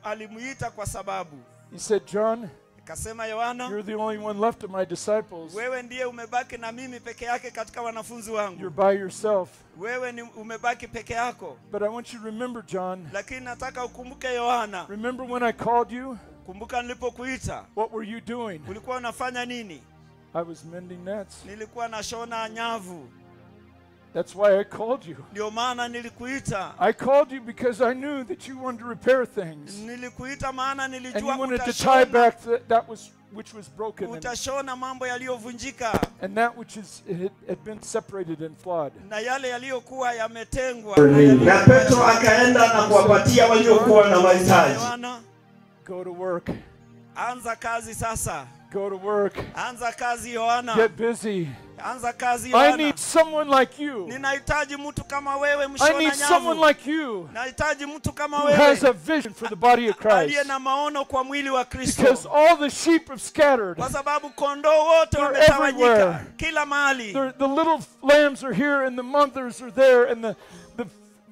alimuita kwa sababu. He said, "John, Akasema, Yohana, you're the only one left of my disciples. Wewe ndiye umebaki na mimi peke yake katika wanafunzi wangu. You're by yourself. Wewe ni umebaki peke yako. But I want you to remember, John. Lakini nataka ukumbuke Yohana. Remember when I called you? Kumbuka nilipokuita. What were you doing? Ulikuwa unafanya nini? I was mending nets. Nilikuwa nashona nyavu. That's why I called you. Ndio maana nilikuita. I called you because I knew that you wanted to repair things. Nilikuita maana nilijua And you wanted to tie back that was which was broken. Utashona mambo yaliyovunjika. And that which is had been separated and flawed. Na yale yaliyokuwa yametengwa. Na Petro akaenda na kuwapatia waliokuwa na mahitaji. Go to work. Anza kazi sasa. Go to work. Anza kazi Yohana. Get busy. Anza kazi Yohana. I need someone like you. Ninahitaji mtu kama wewe mshona nyavu. I need someone like you. Nahitaji mtu kama wewe. Who has a vision for the body of Christ. Aliye na maono kwa mwili wa Kristo. Because all the sheep have scattered. Kwa sababu kondoo wote wametawanyika kila mahali. The little lambs are here and the mothers are there and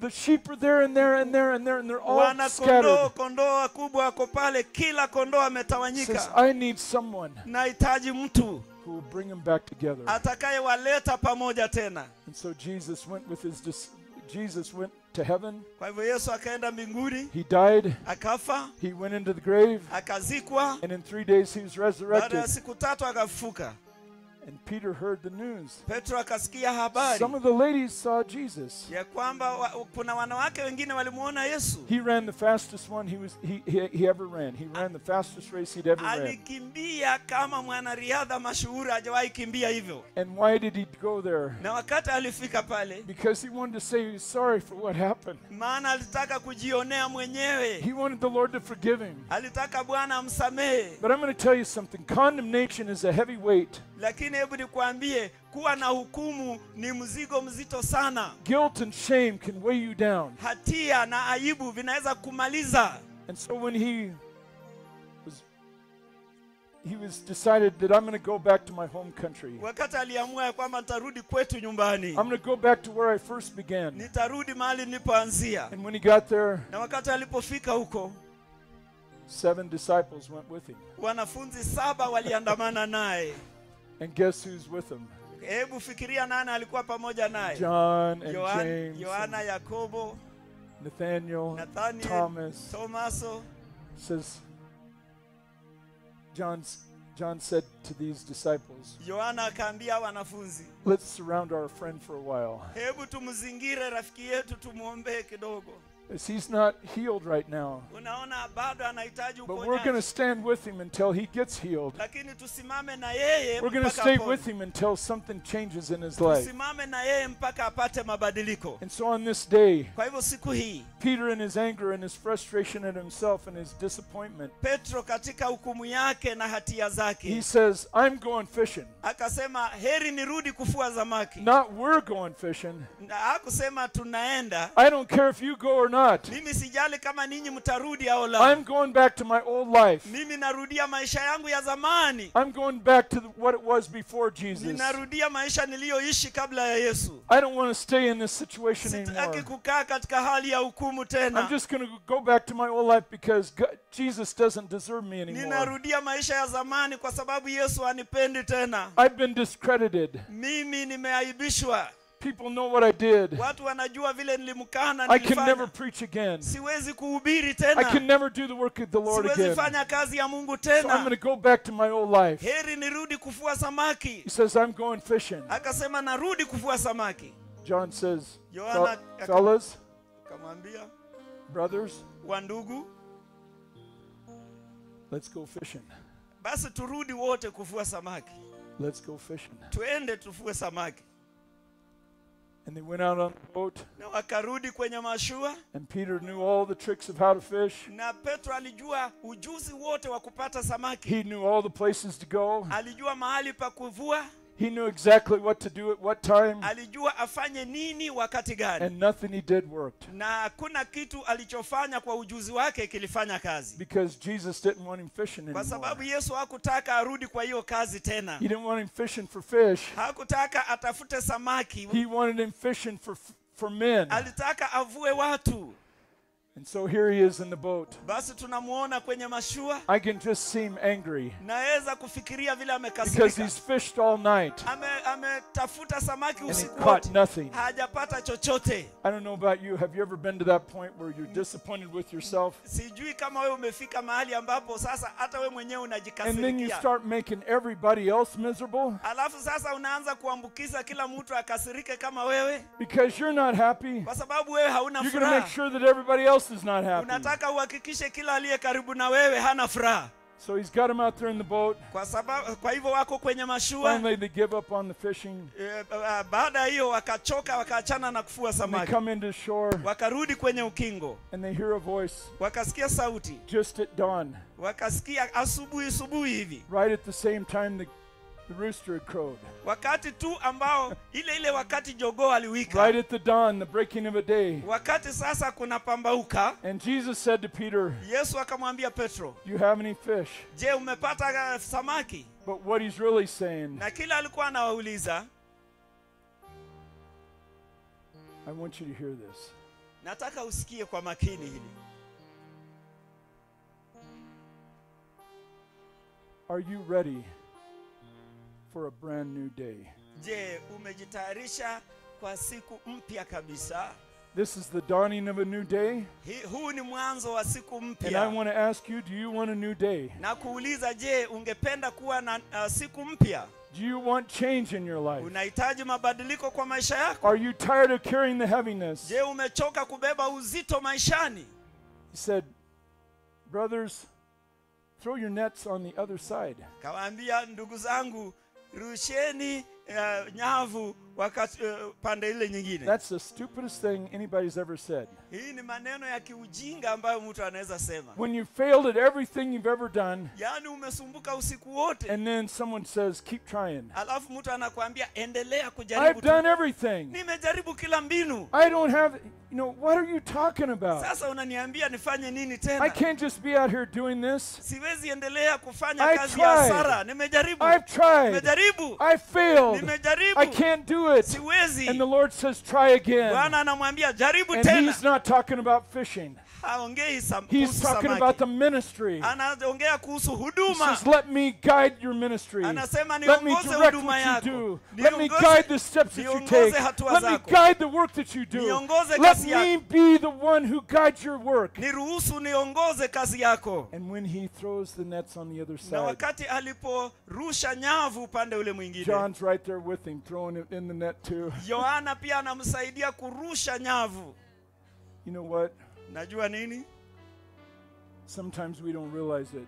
the sheep are there and there and there and there and they're all scattered. Kondoo wakubwa wako pale, kila kondoo ametawanyika. Says, I need someone. Nahitaji mtu who will bring them back together. Atakayewaleta pamoja tena. And so Jesus went with his Jesus went to heaven. Kwa hivyo Yesu akaenda mbinguni. He died. Akafa. He went into the grave. Akazikwa. And in 3 days he was resurrected. Baada ya siku tatu akafufuka. And Peter heard the news. Petro akasikia habari. Some of the ladies saw Jesus. Ya kwamba kuna wanawake wengine walimuona Yesu. He ran the fastest one he ever ran. He ran the fastest race he'd ever ran. Alikimbia kama mwanariadha mashuhuri hajawahi kimbia hivyo. And why did he go there? Na wakati alifika pale, because he wanted to say he was sorry for what happened. Maana alitaka kujionea mwenyewe. He wanted the Lord to forgive him. Alitaka Bwana amsamehe. But I'm going to tell you something. Condemnation is a heavy weight. Lakini hebu nikwambie, kuwa na hukumu ni mzigo mzito sana. Guilt and shame can weigh you down. Hatia na aibu vinaweza kumaliza. And so when he was decided that I'm going to go back to my home country. Wakati aliamua kwamba nitarudi kwetu nyumbani. I'm going to go back to where I first began. Nitarudi mahali nilipoanzia. And when he got there, na wakati alipofika huko, 7 disciples went with him. Wanafunzi 7 waliandamana naye. And guess who's with him? Hebu fikiria nani alikuwa pamoja naye? John and James, Yohana, Yakobo, Nathaniel, Thomas. Tomaso. Says John said to these disciples, Yohana akaambia wanafunzi, let's surround our friend for a while. Hebu tumzingire rafiki yetu tumuombe kidogo. As he's not healed right now. Unaona bado anahitaji But we're going to stand with him until he gets healed. Lakini tusimame na yeye We're going to stay with him until something changes in his life. Tusimame na yeye mpaka apate mabadiliko. And so on this day, kwa hivyo siku hii, Peter in his anger and his frustration at himself and his disappointment, Petro katika hukumu yake na hatia zake, he says, I'm going fishing. Akasema heri nirudi kufua samaki. Not we're going fishing. Na hakusema tunaenda. I don't care if you go or not. Mimi sijali kama ninyi mtarudi au la. I'm going back to my old life. Mimi narudia maisha yangu ya zamani. I'm going back to what it was before Jesus. Ninarudia maisha niliyoishi kabla ya Yesu. I don't want to stay in this situation anymore. Sitaki kukaa katika hali ya hukumu tena. I'm just going to go back to my old life because Jesus doesn't deserve me anymore. Ninarudia maisha ya zamani kwa sababu Yesu hanipendi tena. I've been discredited. Mimi nimeaibishwa. People know what I did. Watu wanajua vile nilimkana I can nilifanya. never preach again. Siwezi kuhubiri tena. I can never do the work of the Lord Siwezi again. fanya kazi ya Mungu So tena. I'm going to go back to my old life. Heri nirudi kufua samaki. He says, I'm going fishing. Akasema narudi kufua samaki. John says, Yohana fellas, akamwambia, brothers, wandugu, let's go fishing. Basi turudi wote kufua samaki. Let's go fishing. Tuende tufue samaki. And they went out on the boat. Na wakarudi kwenye mashua. And Peter knew all the tricks of how to fish. Na Petro alijua ujuzi wote wa kupata samaki. He knew all the places to go. Alijua mahali pa kuvua. He knew exactly what to do at what time. Alijua afanye nini wakati gani. And nothing he did worked. Na hakuna kitu alichofanya kwa ujuzi wake kilifanya kazi. Because Jesus didn't want him fishing anymore. Kwa sababu Yesu hakutaka arudi kwa hiyo kazi tena. He didn't want him fishing for fish. Hakutaka atafute samaki. He wanted him fishing for men. Alitaka avue watu. And so here he is in the boat. Basi tunamuona kwenye mashua. I can just see him angry. Naweza kufikiria vile amekasirika. Because he's fished all night. Ametafuta samaki usiku wote. Caught nothing. Hajapata chochote. I don't know about you. Have you ever been to that point where you're disappointed with yourself? Sijui kama wewe umefika mahali ambapo sasa hata wewe mwenyewe unajikasirikia. And then you start making everybody else miserable. Alafu sasa unaanza kuambukiza kila mtu akasirike kama wewe. Because you're not happy. Kwa sababu wewe hauna furaha. You're going to make sure that everybody else is not happy. Unataka uhakikishe kila aliye karibu na wewe hana furaha. So he's got him out there in the boat. Kwa sababu kwa hivyo wako kwenye mashua. Finally they give up on the fishing. Baada hiyo wakachoka wakaachana na kufua samaki. They come into shore. Wakarudi kwenye ukingo. And they hear a voice. Wakasikia sauti. Just at dawn. Wakasikia asubuhi subuhi hivi. Right at the same time the rooster had crowed. Wakati tu ambao ile wakati jogoo aliwika. Right at the dawn, the breaking of a day. Wakati sasa kuna pambauka. And Jesus said to Peter, Yesu akamwambia Petro, do you have any fish? Je, umepata samaki? But what he's really saying, na kila alikuwa anawauliza, I want you to hear this. Nataka usikie kwa makini hili. Are you ready for a brand new day? Je, umejitayarisha kwa siku mpya kabisa? This is the dawning of a new day. Huu ni mwanzo wa siku mpya. And I want to ask you, do you want a new day? Na kuuliza, je, ungependa kuwa na siku mpya? Do you want change in your life? Unahitaji mabadiliko kwa maisha yako? Are you tired of carrying the heaviness? Je, umechoka kubeba uzito maishani? He said, brothers, throw your nets on the other side. Kawaambia ndugu zangu, rusheni nyavu wakati pande ile nyingine. That's the stupidest thing anybody's ever said. Hii ni maneno ya kiujinga ambayo mtu anaweza sema. When you failed at everything you've ever done. Yaani umesumbuka usiku wote. And then someone says, keep trying. Alafu mtu anakuambia endelea kujaribu. I've done everything. Nimejaribu kila mbinu. I don't have, you know, what are you talking about? Sasa unaniambia nifanye nini tena? I can't just be out here doing this. Siwezi endelea kufanya kazi ya hasara. Nimejaribu. I've tried. Nimejaribu. I failed. Nimejaribu. I can't do it. Siwezi. And the Lord says, try again. Bwana anamwambia jaribu And tena. he's not talking about fishing. He's talking about the ministry. Anaongea kuhusu He huduma. says, let me guide your ministry. Anasema Let me niongoze direct huduma what you yako. do. Let me guide the steps that you Niongoze take. hatua Let me zako. guide the work that you do. Niongoze Let kazi me yako. be the one who guides your work. Niruhusu niongoze kazi yako. And when he throws the nets on the other Na side, wakati aliporusha nyavu upande ule mwingine, John's right there with him, throwing it in the net too. Yohana pia anamsaidia kurusha nyavu. You know what? Najua nini? Sometimes we don't realize it.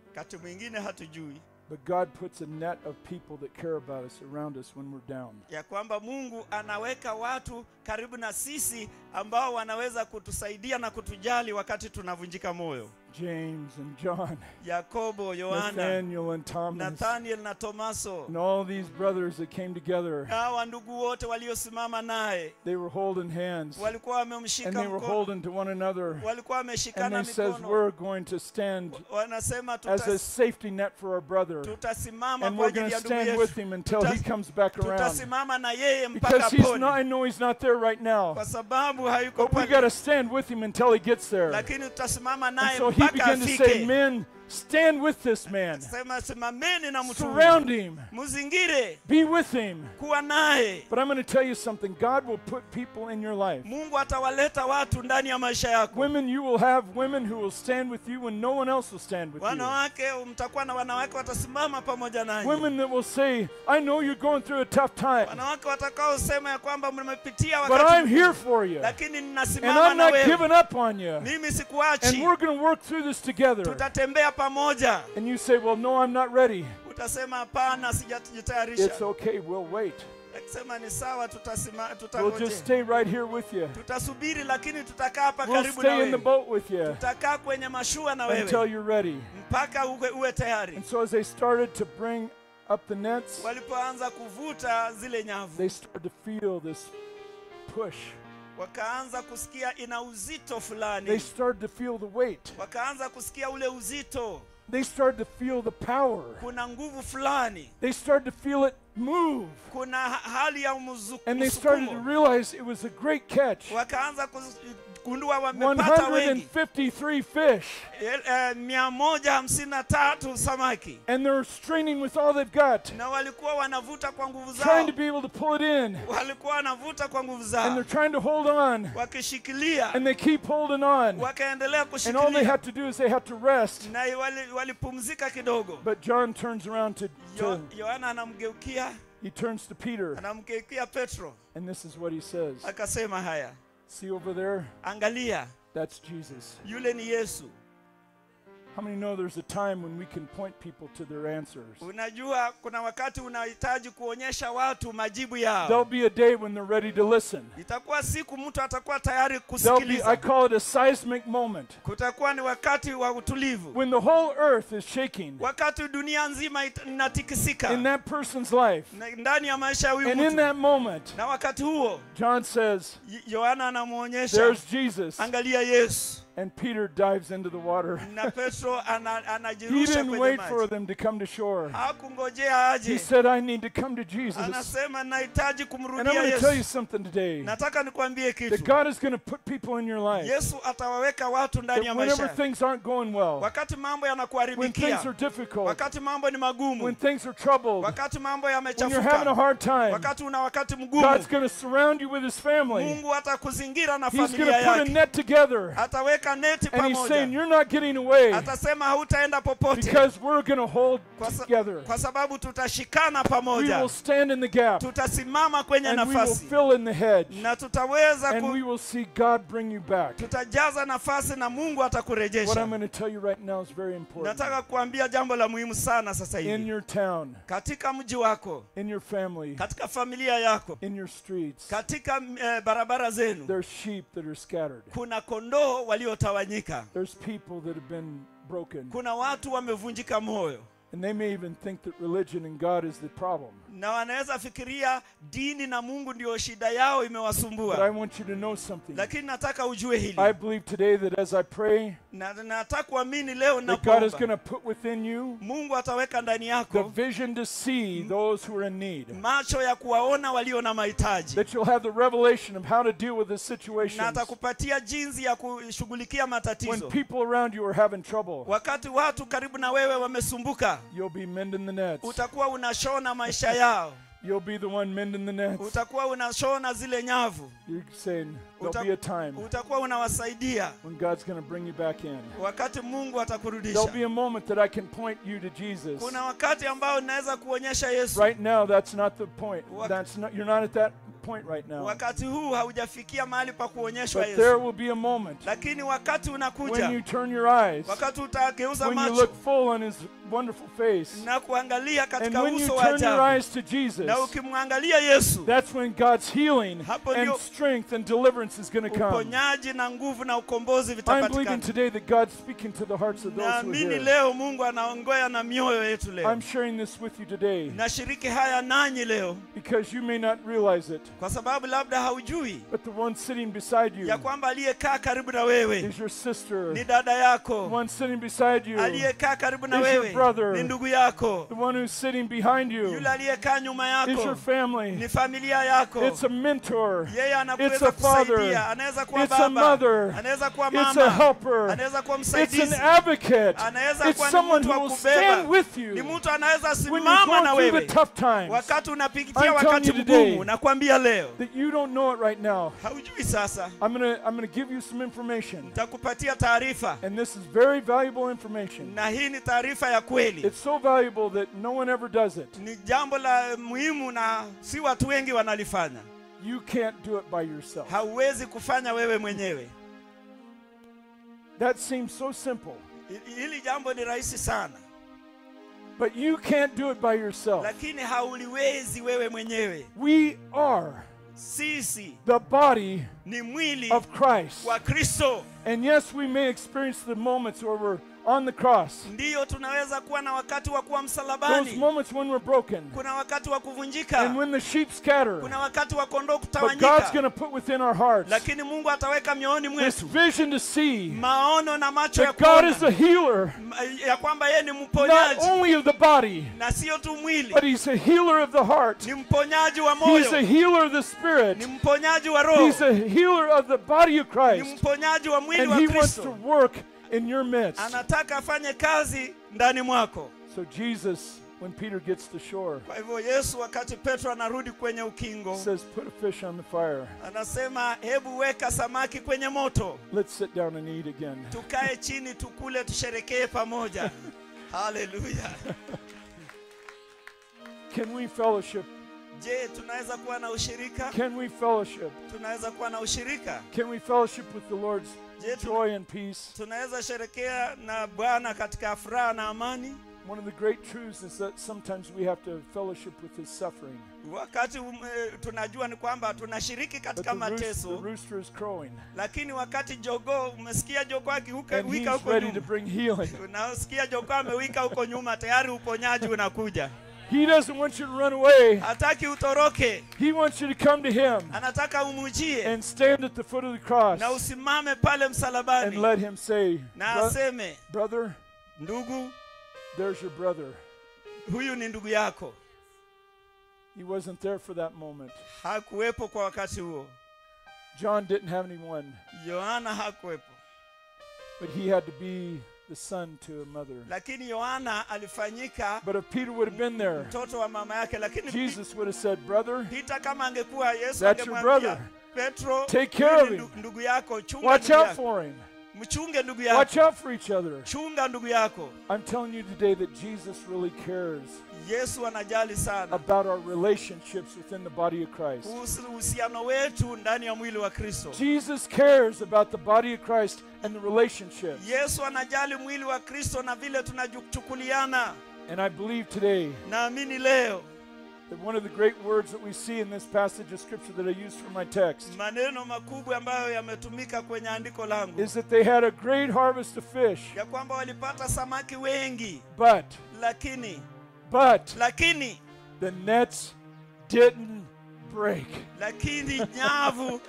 Wakati mwingine hatujui. But God puts a net of people that care about us around us when we're down. Ya kwamba Mungu anaweka watu karibu na sisi ambao wanaweza kutusaidia na kutujali wakati tunavunjika moyo. James and John, Yakobo, Yohana, Nathaniel and Thomas, Nathaniel na Tomaso, and all these brothers that came together. Hawa ndugu wote waliosimama naye, they were holding hands, walikuwa wamemshika and they were mkono, holding to one another. walikuwa wameshikana And they says, mikono. we're going to stand Wanasema as a safety net for our brother, tutasimama and kwa we're going ajili to ya ndugu stand yetu. with him until he comes back around. Tutasimama na yeye mpaka Because he's apone. not, I know he's not there right now, Kwa sababu hayuko but we pale. got to stand with him until he gets there. Lakini tutasimama And naye so he mpaka began to say, afike. men, stand with this man. Sema simameni na mtu huyu. Surround him. Mzingire. Be with him. Kuwa naye. But I'm going to tell you something. God will put people in your life. Mungu atawaleta watu ndani ya maisha yako. Women, you will have women who will stand with you when no one else will stand with you. Wanawake, mtakuwa na wanawake watasimama pamoja nanyi. Women that will say, I know you're going through a tough time, Wanawake watakaosema ya kwamba mmepitia but wakati I'm here for you. lakini And ninasimama I'm na not wewe. giving up on you. Mimi And sikuachi. we're going to work through this together. Tutatembea pamoja. And you say, well, no, I'm not ready. Utasema hapana, sijajitayarisha. It's okay, we'll wait. Akisema ni sawa, We'll tutangoje. just stay right here with you. Tutasubiri, lakini tutakaa hapa We'll karibu na stay in the wewe. boat with you Tutakaa kwenye mashua na until wewe you're ready. mpaka uwe tayari. And so as they started to bring up the nets, Walipoanza kuvuta zile nyavu, they started to feel this push. wakaanza kusikia ina uzito They fulani, started to feel the weight. wakaanza kusikia ule uzito, They started to feel the power. kuna nguvu fulani, They started to feel it move. kuna hali ya And they started to msukumo. realize it was a great catch. Wakaanza Wakagundua wamepata wengi. 153 fish. 153 samaki. And they're straining with all they've got. Na walikuwa wanavuta kwa nguvu zao. Trying to be able to pull it in. Walikuwa wanavuta kwa nguvu zao. And they're trying to hold on. Wakishikilia. And they keep holding on. Wakaendelea kushikilia. And all they had to do is they had to rest. Na walipumzika kidogo. But John turns around to Yohana anamgeukia. He turns to Peter. Anamgeukia Petro. And this is what he says. Akasema haya. See over there? Angalia. That's Jesus. Yule ni Yesu. How many know there's a time when we can point people to their answers? Unajua kuna wakati unahitaji kuonyesha watu majibu yao. There'll be a day when they're ready to listen. Itakuwa siku mtu atakuwa tayari kusikiliza. I call it a seismic moment. Kutakuwa ni wakati wa utulivu. When the whole earth is shaking. Wakati dunia nzima inatikisika. In that person's life. Ndani ya maisha ya huyu mtu. And in that moment. Na wakati huo. John says, Yohana anamuonyesha. There's Jesus. Angalia Yesu. And Peter dives into the water. Na Petro anajirusha He didn't kwenye wait maji. for them to come to shore. Hakungojea aje. He said, I need to come to Jesus. Anasema nahitaji kumrudia And I'm going to Yesu. tell you something today. Nataka nikwambie kitu. That God is going to put people in your life. Yesu atawaweka watu ndani ya maisha. Whenever things aren't going well. Wakati mambo When yanakuharibikia. things are difficult. Wakati mambo ni magumu. When things are troubled. Wakati mambo When yamechafuka. you're having a hard time. Wakati una wakati mgumu. God's going to surround you with his family. Mungu atakuzingira na He's going familia to put a yake. net together. Ataweka neti And he's saying, pamoja. you're not getting away. Atasema hautaenda popote. Because we're going to hold together. Kwa sababu tutashikana We pamoja. will stand in the gap. Tutasimama kwenye And we will nafasi. fill in the hedge. Na tutaweza And we will see God bring you back. tutajaza nafasi na Mungu What atakurejesha. I'm going to tell you right now is very important. Nataka kuambia jambo la muhimu sana sasa In hivi. your town, Katika mji wako, in your family, katika familia yako, in your streets, katika barabara zenu, there's sheep that are scattered. kuna kondoo waliotawanyika. There's people that have been broken. Kuna watu wamevunjika moyo. And they may even think that religion and God is the problem. Na wanaweza fikiria dini na Mungu ndio shida yao But I imewasumbua. want you to know something. Lakini nataka ujue hili. I believe today that as I pray, Na nataka kuamini leo that God is ninapoomba, going to put within you Mungu ataweka ndani the yako vision to see those who are in need. macho ya kuwaona walio na mahitaji. That you'll have the revelation of how to deal with the situations Na atakupatia jinsi ya kushughulikia when matatizo. people around you are having trouble. Wakati watu karibu na wewe wamesumbuka, You'll be mending the nets. utakuwa unashona maisha yao. You'll be the one mending the nets. Utakuwa unashona zile nyavu. You're saying there'll be a time Utakuwa unawasaidia when God's going to bring you back in. wakati Mungu There'll atakurudisha. be a moment that I can point you to Jesus. Kuna wakati ambao naweza kuonyesha Yesu. Right now, that's not the point. That's not, you're not at that point right now. Wakati huu haujafikia mahali pa kuonyeshwa But there Yesu. will be a moment Lakini wakati when unakuja, you turn your eyes, wakati utageuza when you macho look full on his wonderful face, na kuangalia and katika when you uso wa turn your ajabu, eyes to Jesus, na ukimwangalia Yesu, that's when God's healing Hapo and ndio strength and deliverance is going to come. uponyaji na nguvu na ukombozi I'm believing vitapatikana. today that God's speaking to the hearts of those who are Naamini here. leo Mungu anaongea na mioyo yetu leo. I'm sharing this with you today Nashiriki haya nanyi leo because you may not realize it, kwa sababu labda haujui but the one sitting beside you ya kwamba aliyekaa karibu na wewe is your sister. ni dada The yako, one sitting beside you, aliyekaa karibu na is your wewe brother. ni ndugu yako, the one who's sitting behind you yule aliyekaa nyuma is your yako family. ni familia yako. It's a mentor. Yeye It's anakuweza a father. kusaidia, anaweza kuwa It's a baba, mother. anaweza kuwa It's a mama, helper. anaweza kuwa It's an msaidizi, advocate. anaweza It's kuwa ni someone mtu who wa will kubeba, stand with ni you mtu anaweza when you're simama going na through the wewe tough times. wakati unapitia I'm telling wakati you today mgumu. Nakwambia leo that you don't know it right now. haujui sasa, I'm gonna give you some information. nitakupatia taarifa, And this is very valuable information. na hii ni taarifa ya kweli. It's so valuable that no one ever does it. Ni jambo la muhimu na si watu wengi wanalifanya. You can't do it by yourself. Hauwezi kufanya wewe mwenyewe. That seems so simple. Hili jambo ni rahisi sana, But you can't do it by yourself. lakini hauliwezi wewe mwenyewe. We are Sisi the body ni mwili of Christ. wa Kristo, And yes, we may experience the moments where on the cross. Ndiyo, tunaweza kuwa na wakati wa kuwa Those msalabani. moments when we're broken Kuna wakati wa kuvunjika, and when the sheep scatter. kuna wakati wa kondoo But God's kutawanyika, going to put within our hearts lakini Mungu ataweka mioyoni this mwetu vision to see maono na macho ya that God is kuona a healer, ya kwamba yeye ni not mponyaji only of the body, na sio tu mwili, but He's a healer of the heart. ni mponyaji wa He's a moyo, healer of the spirit. ni mponyaji wa roho, He's a healer of the body of ni Christ. mponyaji wa mwili And wa He wants to Kristo. work in your midst. Anataka afanye kazi ndani mwako. So Jesus, when Peter gets to shore, Kwa hivyo Yesu, wakati Petro anarudi kwenye ukingo, says, "Put a fish on the fire. anasema hebu weka samaki kwenye moto, Let's sit down and eat again." tukae chini tukule, tusherekee pamoja. Haleluya! Can we fellowship? Je, tunaweza kuwa na ushirika? Can we fellowship? Tunaweza kuwa na ushirika? Can we fellowship with the Lord's Je, joy and peace? tunaweza sherekea na Bwana katika furaha na amani? One of the great truths is that sometimes we have to fellowship with His suffering. Wakati tunajua ni kwamba tunashiriki But katika the mateso, rooster is crowing, lakini wakati jogoo, umesikia jogoo akiwika and wika he's huko ready to nyuma, bring healing. unasikia jogoo amewika huko nyuma, tayari uponyaji unakuja. He doesn't want you to run away. Hataki utoroke, He wants you to come to Him anataka umujie and stand at the foot of the cross na usimame pale and msalabani let Him say, na aseme, "Brother, ndugu, there's your brother." huyu ni ndugu yako. He wasn't there for that moment. Hakuwepo kwa wakati huo, John didn't have anyone, Yohana hakuwepo, but he had to be the son to a mother. lakini Yohana alifanyika But if Peter would have been there, mtoto wa mama yake. Lakini Jesus would have said, "Brother, Peter kama angekuwa, Yesu That's your angemwambia brother. Petro, Take care huyu of ni him. ndugu yako, chunga watch ndugu out yako, for him. mchunge ndugu yako, Watch out for each other." chunga ndugu yako. I'm telling you today that Jesus really cares Yesu anajali sana about our relationships within the body of Christ. kuhusu uhusiano wetu ndani ya mwili wa Kristo. Jesus cares about the body of Christ and the relationships. Yesu anajali mwili wa Kristo na vile tunachukuliana. And I believe today Naamini leo that one of the great words that we see in this passage of scripture that I used for my text maneno makubwa ambayo yametumika kwenye andiko langu is that they had a great harvest of fish, ya kwamba walipata samaki wengi, but lakini but lakini the nets didn't break. lakini nyavu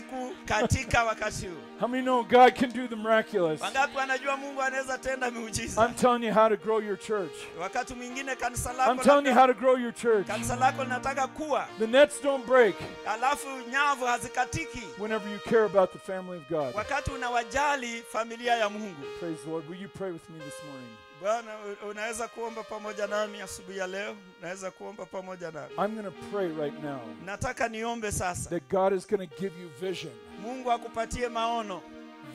hazikukatika wakati huu. How many know God can do the miraculous? Wangapi wanajua Mungu anaweza tenda miujiza? I'm telling you how to grow your church. Wakati mwingine kanisa I'm lako telling you labda- how to grow your church. kanisa lako linataka kuwa, The nets don't break alafu nyavu hazikatiki whenever you care about the family of God. wakati unawajali familia ya Mungu. Praise the Lord. Will you pray with me this morning? Bwana, unaweza kuomba pamoja nami asubuhi ya leo? Unaweza kuomba pamoja nami? I'm going to pray right now Nataka niombe sasa, that God is going to give you vision. Mungu akupatie maono,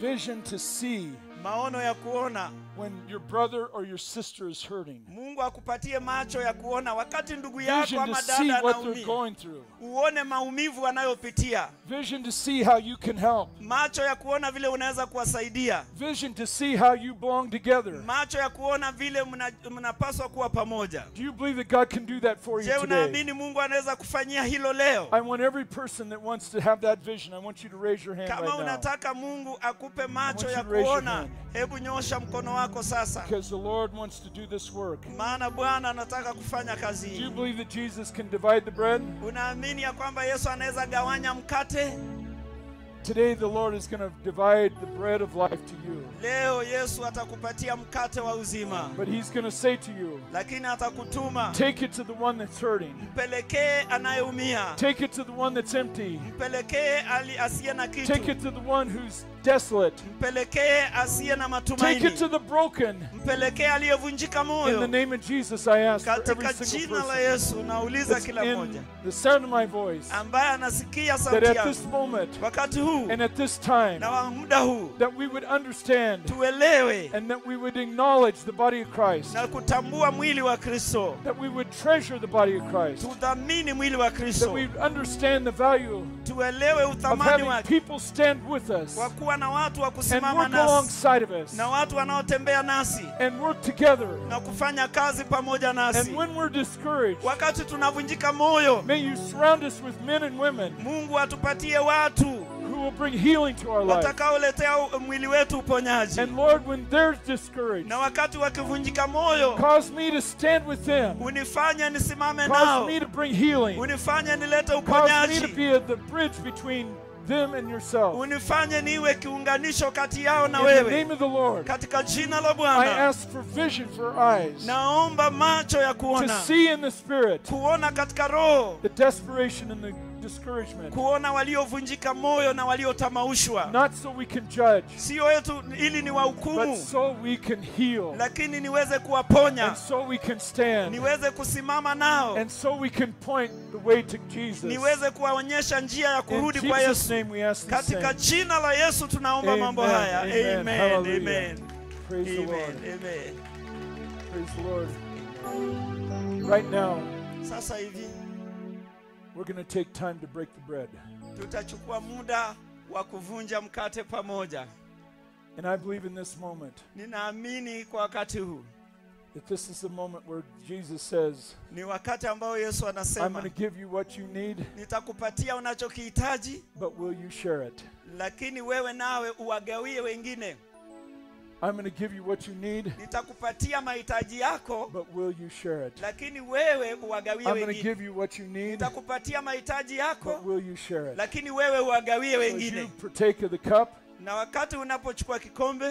Vision to see maono ya kuona. when your brother or your sister is hurting. Mungu akupatie macho ya kuona wakati ndugu yako Vision to ama see dada what they're anaumia, going through. uone maumivu anayopitia, Vision to see how you can help. macho ya kuona vile unaweza kuwasaidia, Vision to see how you belong together. macho ya kuona vile mnapaswa kuwa pamoja. Do you believe that God can do that for you Je, today? unaamini Mungu anaweza kufanyia hilo leo? I want every person that wants to have that vision, I want you to raise your hand Kama right now. unataka Mungu akupe macho I want ya you to raise your kuona, hand. hebu nyosha mkono wako sasa, Because the Lord wants to do this work. maana Bwana anataka kufanya kazi Do you hii. believe that Jesus can divide the bread? Unaamini ya kwamba Yesu anaweza gawanya mkate? Today the Lord is going to divide the bread of life to you. Leo Yesu atakupatia mkate wa uzima, But he's going to say to you, lakini atakutuma take it to the one that's hurting. mpelekee anayeumia, Take it to the one that's empty. mpelekee asiye na Take kitu, it to the one who's desolate. mpelekee asiye na Take matumaini, it to the broken. mpelekee aliyevunjika In the moyo. name of Jesus, I ask for every Katika single jina la person Yesu nauliza that's kila mmoja in the sound of my voice ambaye anasikia that sauti at this yangu moment wakati huu and at this time na wa muda huu, that we would understand tuelewe and that we would acknowledge the body of Christ, na kutambua mwili wa Kristo, that we would treasure the body of Christ, tudhamini mwili wa that Kristo, we would understand the value tuelewe of uthamani having wake people stand with us kwa kuwa na watu wa and kusimama work nasi alongside of us na watu wanaotembea nasi and work together. na kufanya kazi pamoja nasi. And when we're discouraged, Wakati tunavunjika moyo, may you surround us with men and women Mungu atupatie watu who Who will bring healing to our life. Watakaoletea mwili wetu uponyaji. And Lord, when they're discouraged, Na wakati wakivunjika moyo, cause me to stand with them. Unifanye nisimame Cause nao. me to bring healing. Unifanye nilete Cause me to uponyaji. be the bridge between them and yourself. Unifanye niwe kiunganisho kati yao na In the wewe. name of the Lord, Katika jina la I Bwana. ask for vision for eyes Naomba macho ya to kuona. see in the spirit Kuona katika roho. the desperation and the discouragement. Kuona waliovunjika moyo na waliotamaushwa. Not so we can judge, Sio yetu ili ni but wahukumu, so we can heal. Lakini niweze kuwaponya. And so we can stand. Niweze kusimama nao. And so we can point the way to Jesus. Niweze kuwaonyesha njia ya In kurudi kwa Jesus' Yesu. name we ask these Katika things. jina la Yesu tunaomba mambo Amen. haya. Amen. Amen. Hallelujah. Amen. Praise the Amen. Lord. Amen. Praise the Lord. Right now, Sasa hivi we're going to take time to break the bread. Tutachukua muda wa kuvunja mkate pamoja. And I believe in this moment Ninaamini kwa wakati huu that this is the moment where Jesus says, ni wakati ambao Yesu I'm anasema, going to give you what you need, nitakupatia unachokihitaji, but will you share it? Lakini wewe nawe uwagawie wengine. I'm going to give you what you need, Nitakupatia mahitaji yako, but will you share it? Lakini wewe uwagawie I'm going to wengine. give you what you need, Nitakupatia mahitaji but yako, will you share it? Lakini wewe uwagawie So as wengine. you partake of the cup, Na wakati unapochukua kikombe,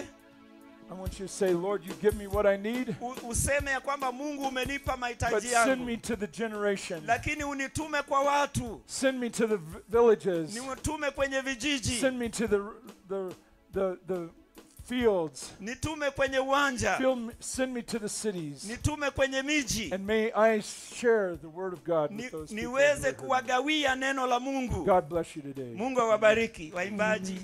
I want you to say, Lord, you give me what I need, useme ya kwamba Mungu umenipa but mahitaji send yangu, me to the generation. Lakini unitume kwa watu. Send me to the villages. Nitume kwenye vijiji. Send me to the fields. Nitume kwenye uwanja. Send me to the cities. Nitume kwenye miji. And may I share the word of God with those people who Niweze are hurting. kuwagawia neno la Mungu. God bless you today. Mungu awabariki waimbaji.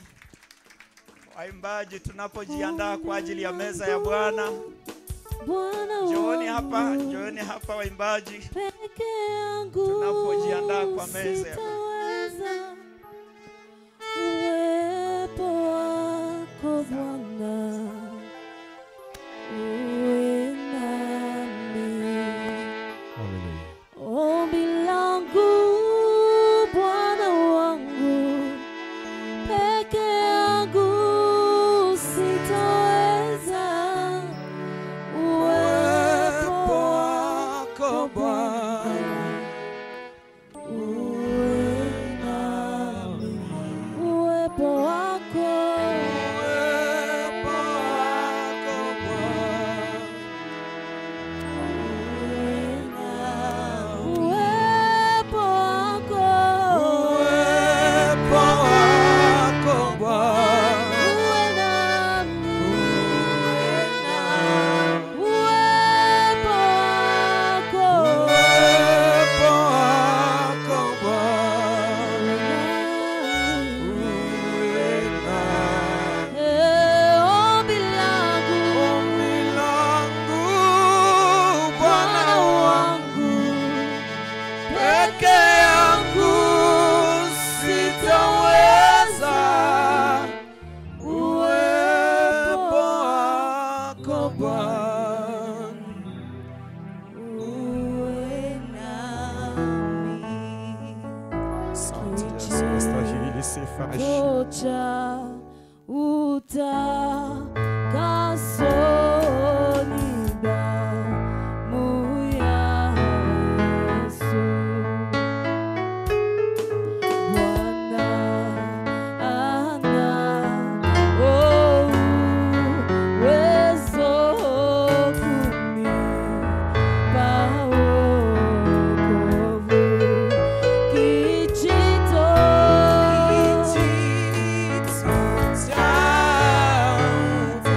Waimbaji, tunapojiandaa kwa ajili ya meza ya Bwana. Njooni hapa, njooni hapa waimbaji. Tunapojiandaa kwa meza ya Bwana. Uwepo wako Bwana, uwe nami. Ombi langu Bwana wangu, peke yangu sitoweza. Uwepo wako Bwana, uwe nami. Uwepo wako, uwepo wako Bwana, uwepo wako, uwepo wako Bwana, uwe nami, uwepo wako, uwepo wako Bwana, uwe nami. Ombi langu, ombi langu Bwana wangu, peke yangu sitaweza. Uwepo wako Bwana, uwe nami. Asante Yesu, unastahili sifa na heshima. Tocha utakaso ni damu ya Yesu. Bwana ana uwezo kunipa wokovu. Kijito cha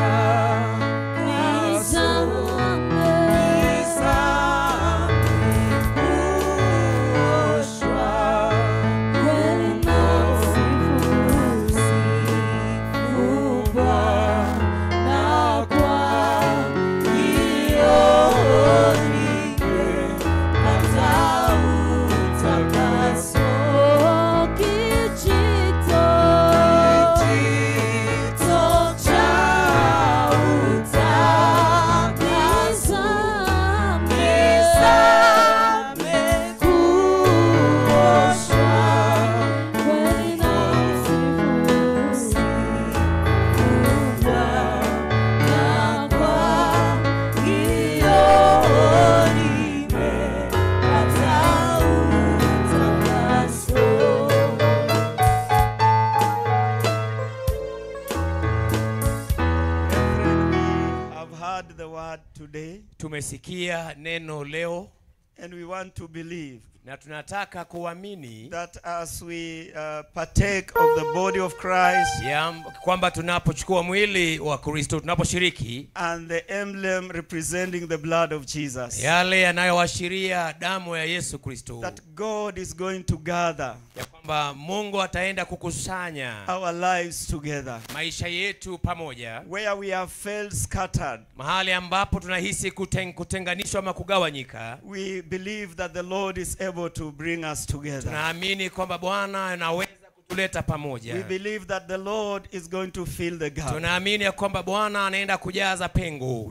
utakaso Tumesikia neno leo. And we want to believe na tunataka kuamini that as we partake of the body of Christ, kwamba tunapochukua mwili wa Kristo, tunaposhiriki, and the emblem representing the blood of Jesus, yale yanayoashiria damu ya Yesu Kristo, that God is going to gather ya kwamba Mungu ataenda kukusanya our lives together, maisha yetu pamoja, where we have felt scattered, mahali ambapo tunahisi kutenganishwa ama kugawanyika. We believe that the Lord is able to bring us together. Tunaamini kwamba Bwana anaweza kutuleta pamoja. We believe that the Lord is going to fill the gap. Tunaamini ya kwamba Bwana anaenda kujaza pengo.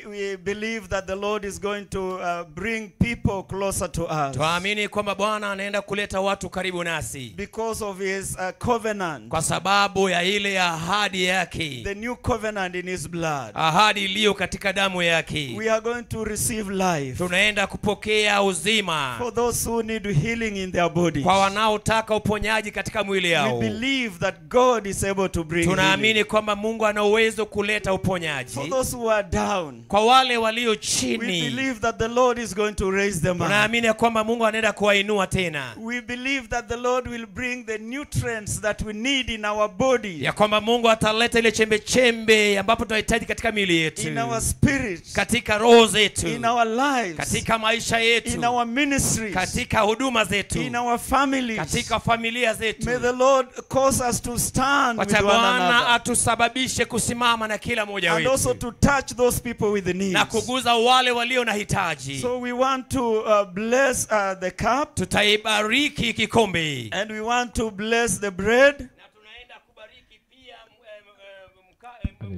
We believe that the Lord is going to bring people closer to us. Tunaamini kwamba Bwana anaenda kuleta watu karibu nasi. Because of his covenant. Kwa sababu ya ile ahadi yake. The new covenant in his blood. Ahadi iliyo katika damu yake. We are going to receive life. Tunaenda kupokea uzima. For those who need healing in their bodies. Kwa wanaotaka uponyaji katika mwili yao. We believe that God is able to bring healing. Tunaamini kwamba Mungu ana uwezo kuleta uponyaji. For those who are down. Kwa wale walio chini. We believe that the Lord is going to raise them up. Tunaamini kwamba Mungu anaenda kuwainua tena. We believe that the Lord will bring the nutrients that we need in our body. Ya kwamba Mungu ataleta ile chembe chembe ambapo tunahitaji katika miili yetu. In our spirit. Katika roho zetu. In our lives. Katika maisha yetu. In our ministries. Katika huduma zetu. In our families. Katika familia zetu. May the Lord cause us to stand with one Bwana another. Atusababishe kusimama na kila mmoja wetu. And also to touch those people with the needs. Na kuguza wale walio na hitaji. So we want to bless the cup. Tutaibariki kikombe. And we want to bless the bread. Na tunaenda kubariki pia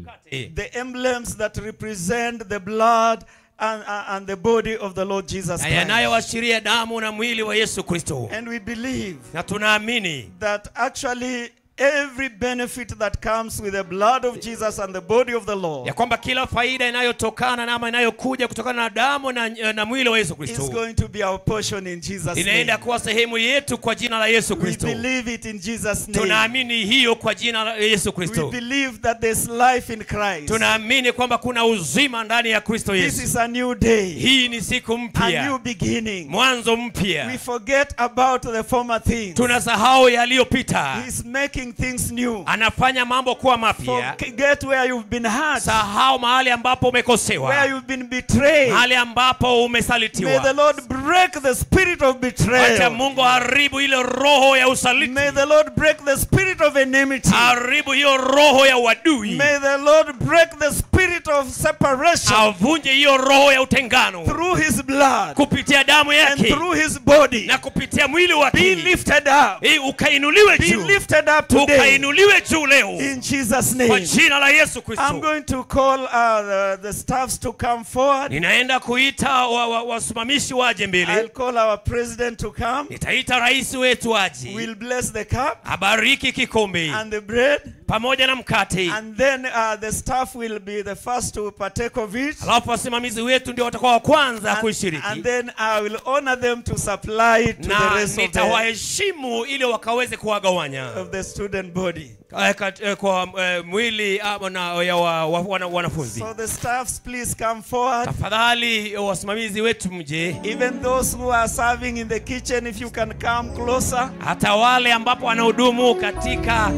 mkate. The emblems that represent the blood and the body of the Lord Jesus Christ. Yanayoashiria damu na mwili wa Yesu Kristo. And we believe na tunaamini that actually every benefit that comes with the blood of Jesus and the body of the Lord, ya kwamba kila faida inayotokana na ama inayokuja kutokana na damu na mwili wa Yesu Kristo, is going to be our portion in Jesus' name. Inaenda kuwa sehemu yetu kwa jina la Yesu Kristo. We believe it in Jesus' name. Tunaamini hiyo kwa jina la Yesu Kristo. We believe that there's life in Christ. Tunaamini kwamba kuna uzima ndani ya Kristo Yesu. This is a new day. Hii ni siku mpya. A new beginning. Mwanzo mpya. We forget about the former things. Tunasahau yaliyopita. He's making things new. Anafanya mambo kuwa mapya. Forget where you've been hurt. Sahau mahali ambapo umekosewa. Where you've been betrayed. Mahali ambapo umesalitiwa. May the Lord break the spirit of betrayal. Acha Mungu haribu ile roho ya usaliti. May the Lord break the spirit of enmity. Haribu hiyo roho ya uadui. May the Lord break the spirit of separation. Avunje hiyo roho ya utengano. Through his blood. Kupitia damu yake. And through his body. Na kupitia mwili wake. Be lifted up. Ukainuliwe juu. Be lifted up today. Ukainuliwe juu leo. In Jesus' name. Kwa jina la Yesu Kristo. I'm going to call the staffs to come forward. Ninaenda kuita wasimamishi waje mbele. I'll call our president to come. Nitaita rais wetu aje. We'll bless the cup. Abariki kikombe. And the bread. Pamoja na mkate. And then the staff will be the first to partake of it. Alafu wasimamizi wetu ndio watakuwa wa kwanza kuishiriki. And then I will honor them to supply it to the rest of the, nitawaheshimu ili wakaweze kuwagawanya of the student body. Kwa mwili na ya wanafunzi. So the staffs, please come forward. Tafadhali wasimamizi wetu mje. Even those who are serving in the kitchen, if you can come closer. Hata wale ambapo wanahudumu katika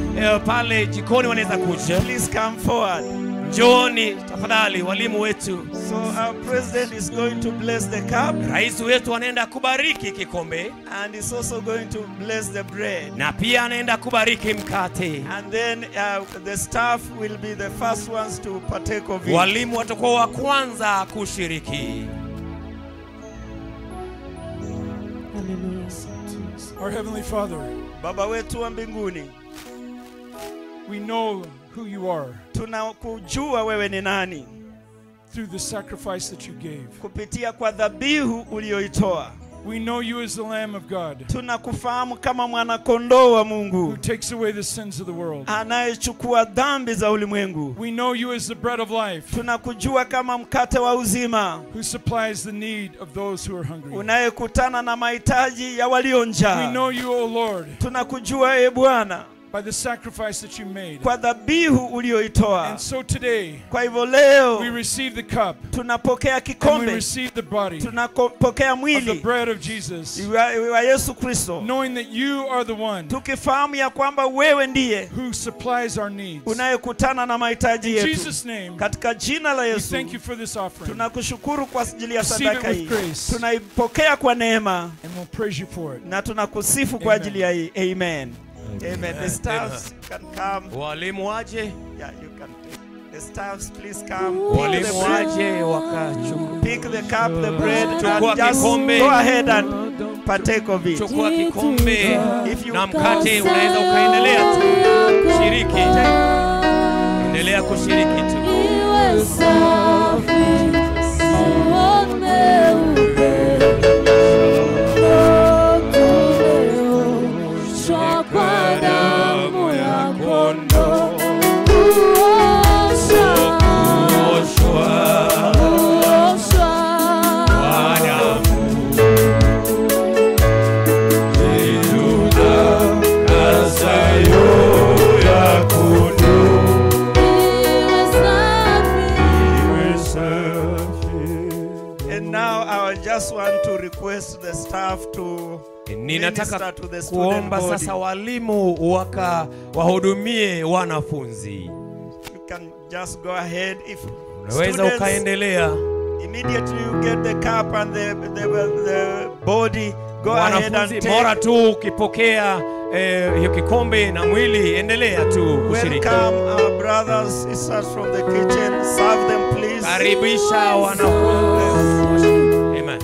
pale jikoni wanaweza kuja. Please come forward. Njooni tafadhali walimu wetu. So our president is going to bless the cup. Rais wetu anaenda kubariki kikombe. And he's also going to bless the bread. Na pia anaenda kubariki mkate. And then the staff will be the first ones to partake of it. Walimu watakuwa wa kwanza kushiriki. Hallelujah. Our Heavenly Father, Baba wetu wa mbinguni, we know who you are. Tunakujua wewe ni nani. Through the sacrifice that you gave. Kupitia kwa dhabihu uliyoitoa. We know you as the Lamb of God. Tunakufahamu kama mwana kondoo wa Mungu. Who takes away the sins of the world. Anayechukua dhambi za ulimwengu. We know you as the bread of life. Tunakujua kama mkate wa uzima. Who supplies the need of those who are hungry. Unayekutana na mahitaji ya walio njaa. We know you, O Lord. Tunakujua, e Bwana. By the sacrifice that you made. Kwa dhabihu uliyoitoa. And so today, kwa hivyo leo, we receive the cup. Tunapokea And we kikombe. receive the body. Tunapokea mwili. Of the bread of Jesus. Wa Yesu Kristo. Knowing that you are the one. Tukifahamu ya kwamba wewe ndiye who supplies our needs. Unayekutana na mahitaji In yetu. Jesus' name, Katika jina la we Yesu. thank you for this offering. Tunakushukuru kwa ajili ya Receive it sadaka with hii. grace. Tunaipokea kwa neema. And we'll praise you for it. Na tunakusifu kwa Amen. ajili ya hii. Amen. Amen. The staffs can come. Walimu waje. Yeah, you can take. The staffs, please come. Walimu waje wakachukua. Pick the cup, the bread, Chukua and just kikombe. go ahead and partake of it. Chukua kikombe If you na mkate, unaweza ukaendelea tu. Shiriki. Endelea kushiriki tu. Iwe safi, uone upendo, tumeoshwa kwa damu ya kondoo. Kuoshwa, kuoshwa, iwe safi. And now I just want to request the staff to Ninataka minister to the student kuomba body. sasa walimu waka wahudumie wanafunzi. You can just go ahead if Unaweza students, ukaendelea. Immediately you get the cup and the body, go ahead and Wanafunzi, take. bora tu ukipokea hiyo kikombe na mwili, endelea tu kushiriki. Welcome our brothers, sisters from the kitchen. Serve them, please. Karibisha wanafunzi. Amen.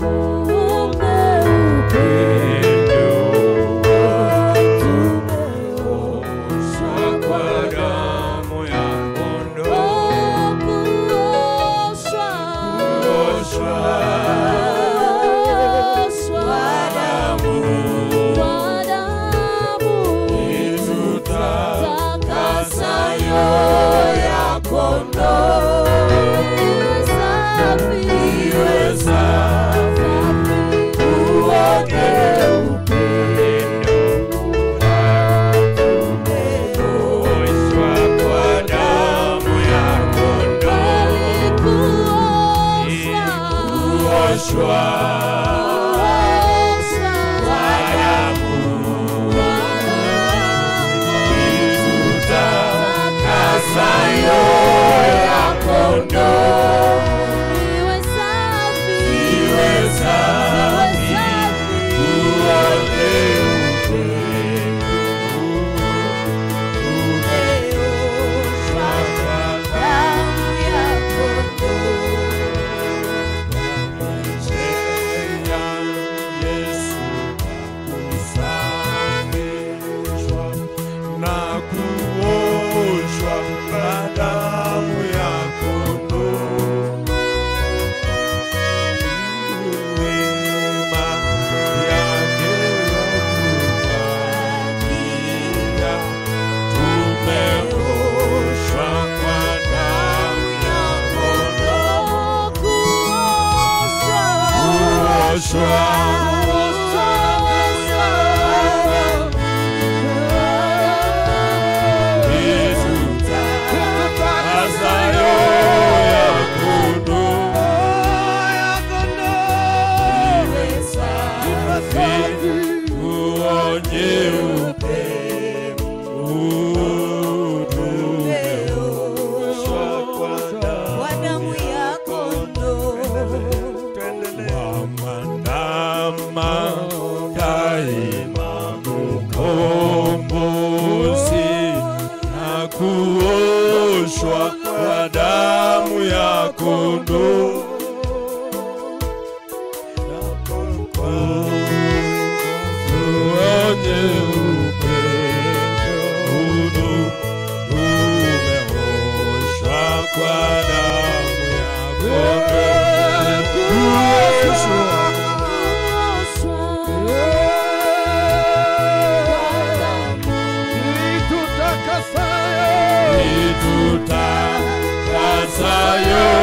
Itutakasayo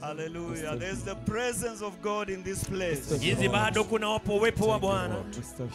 Hallelujah. There's the presence of God in this place. Jinsi bado kuna uwepo wa Bwana.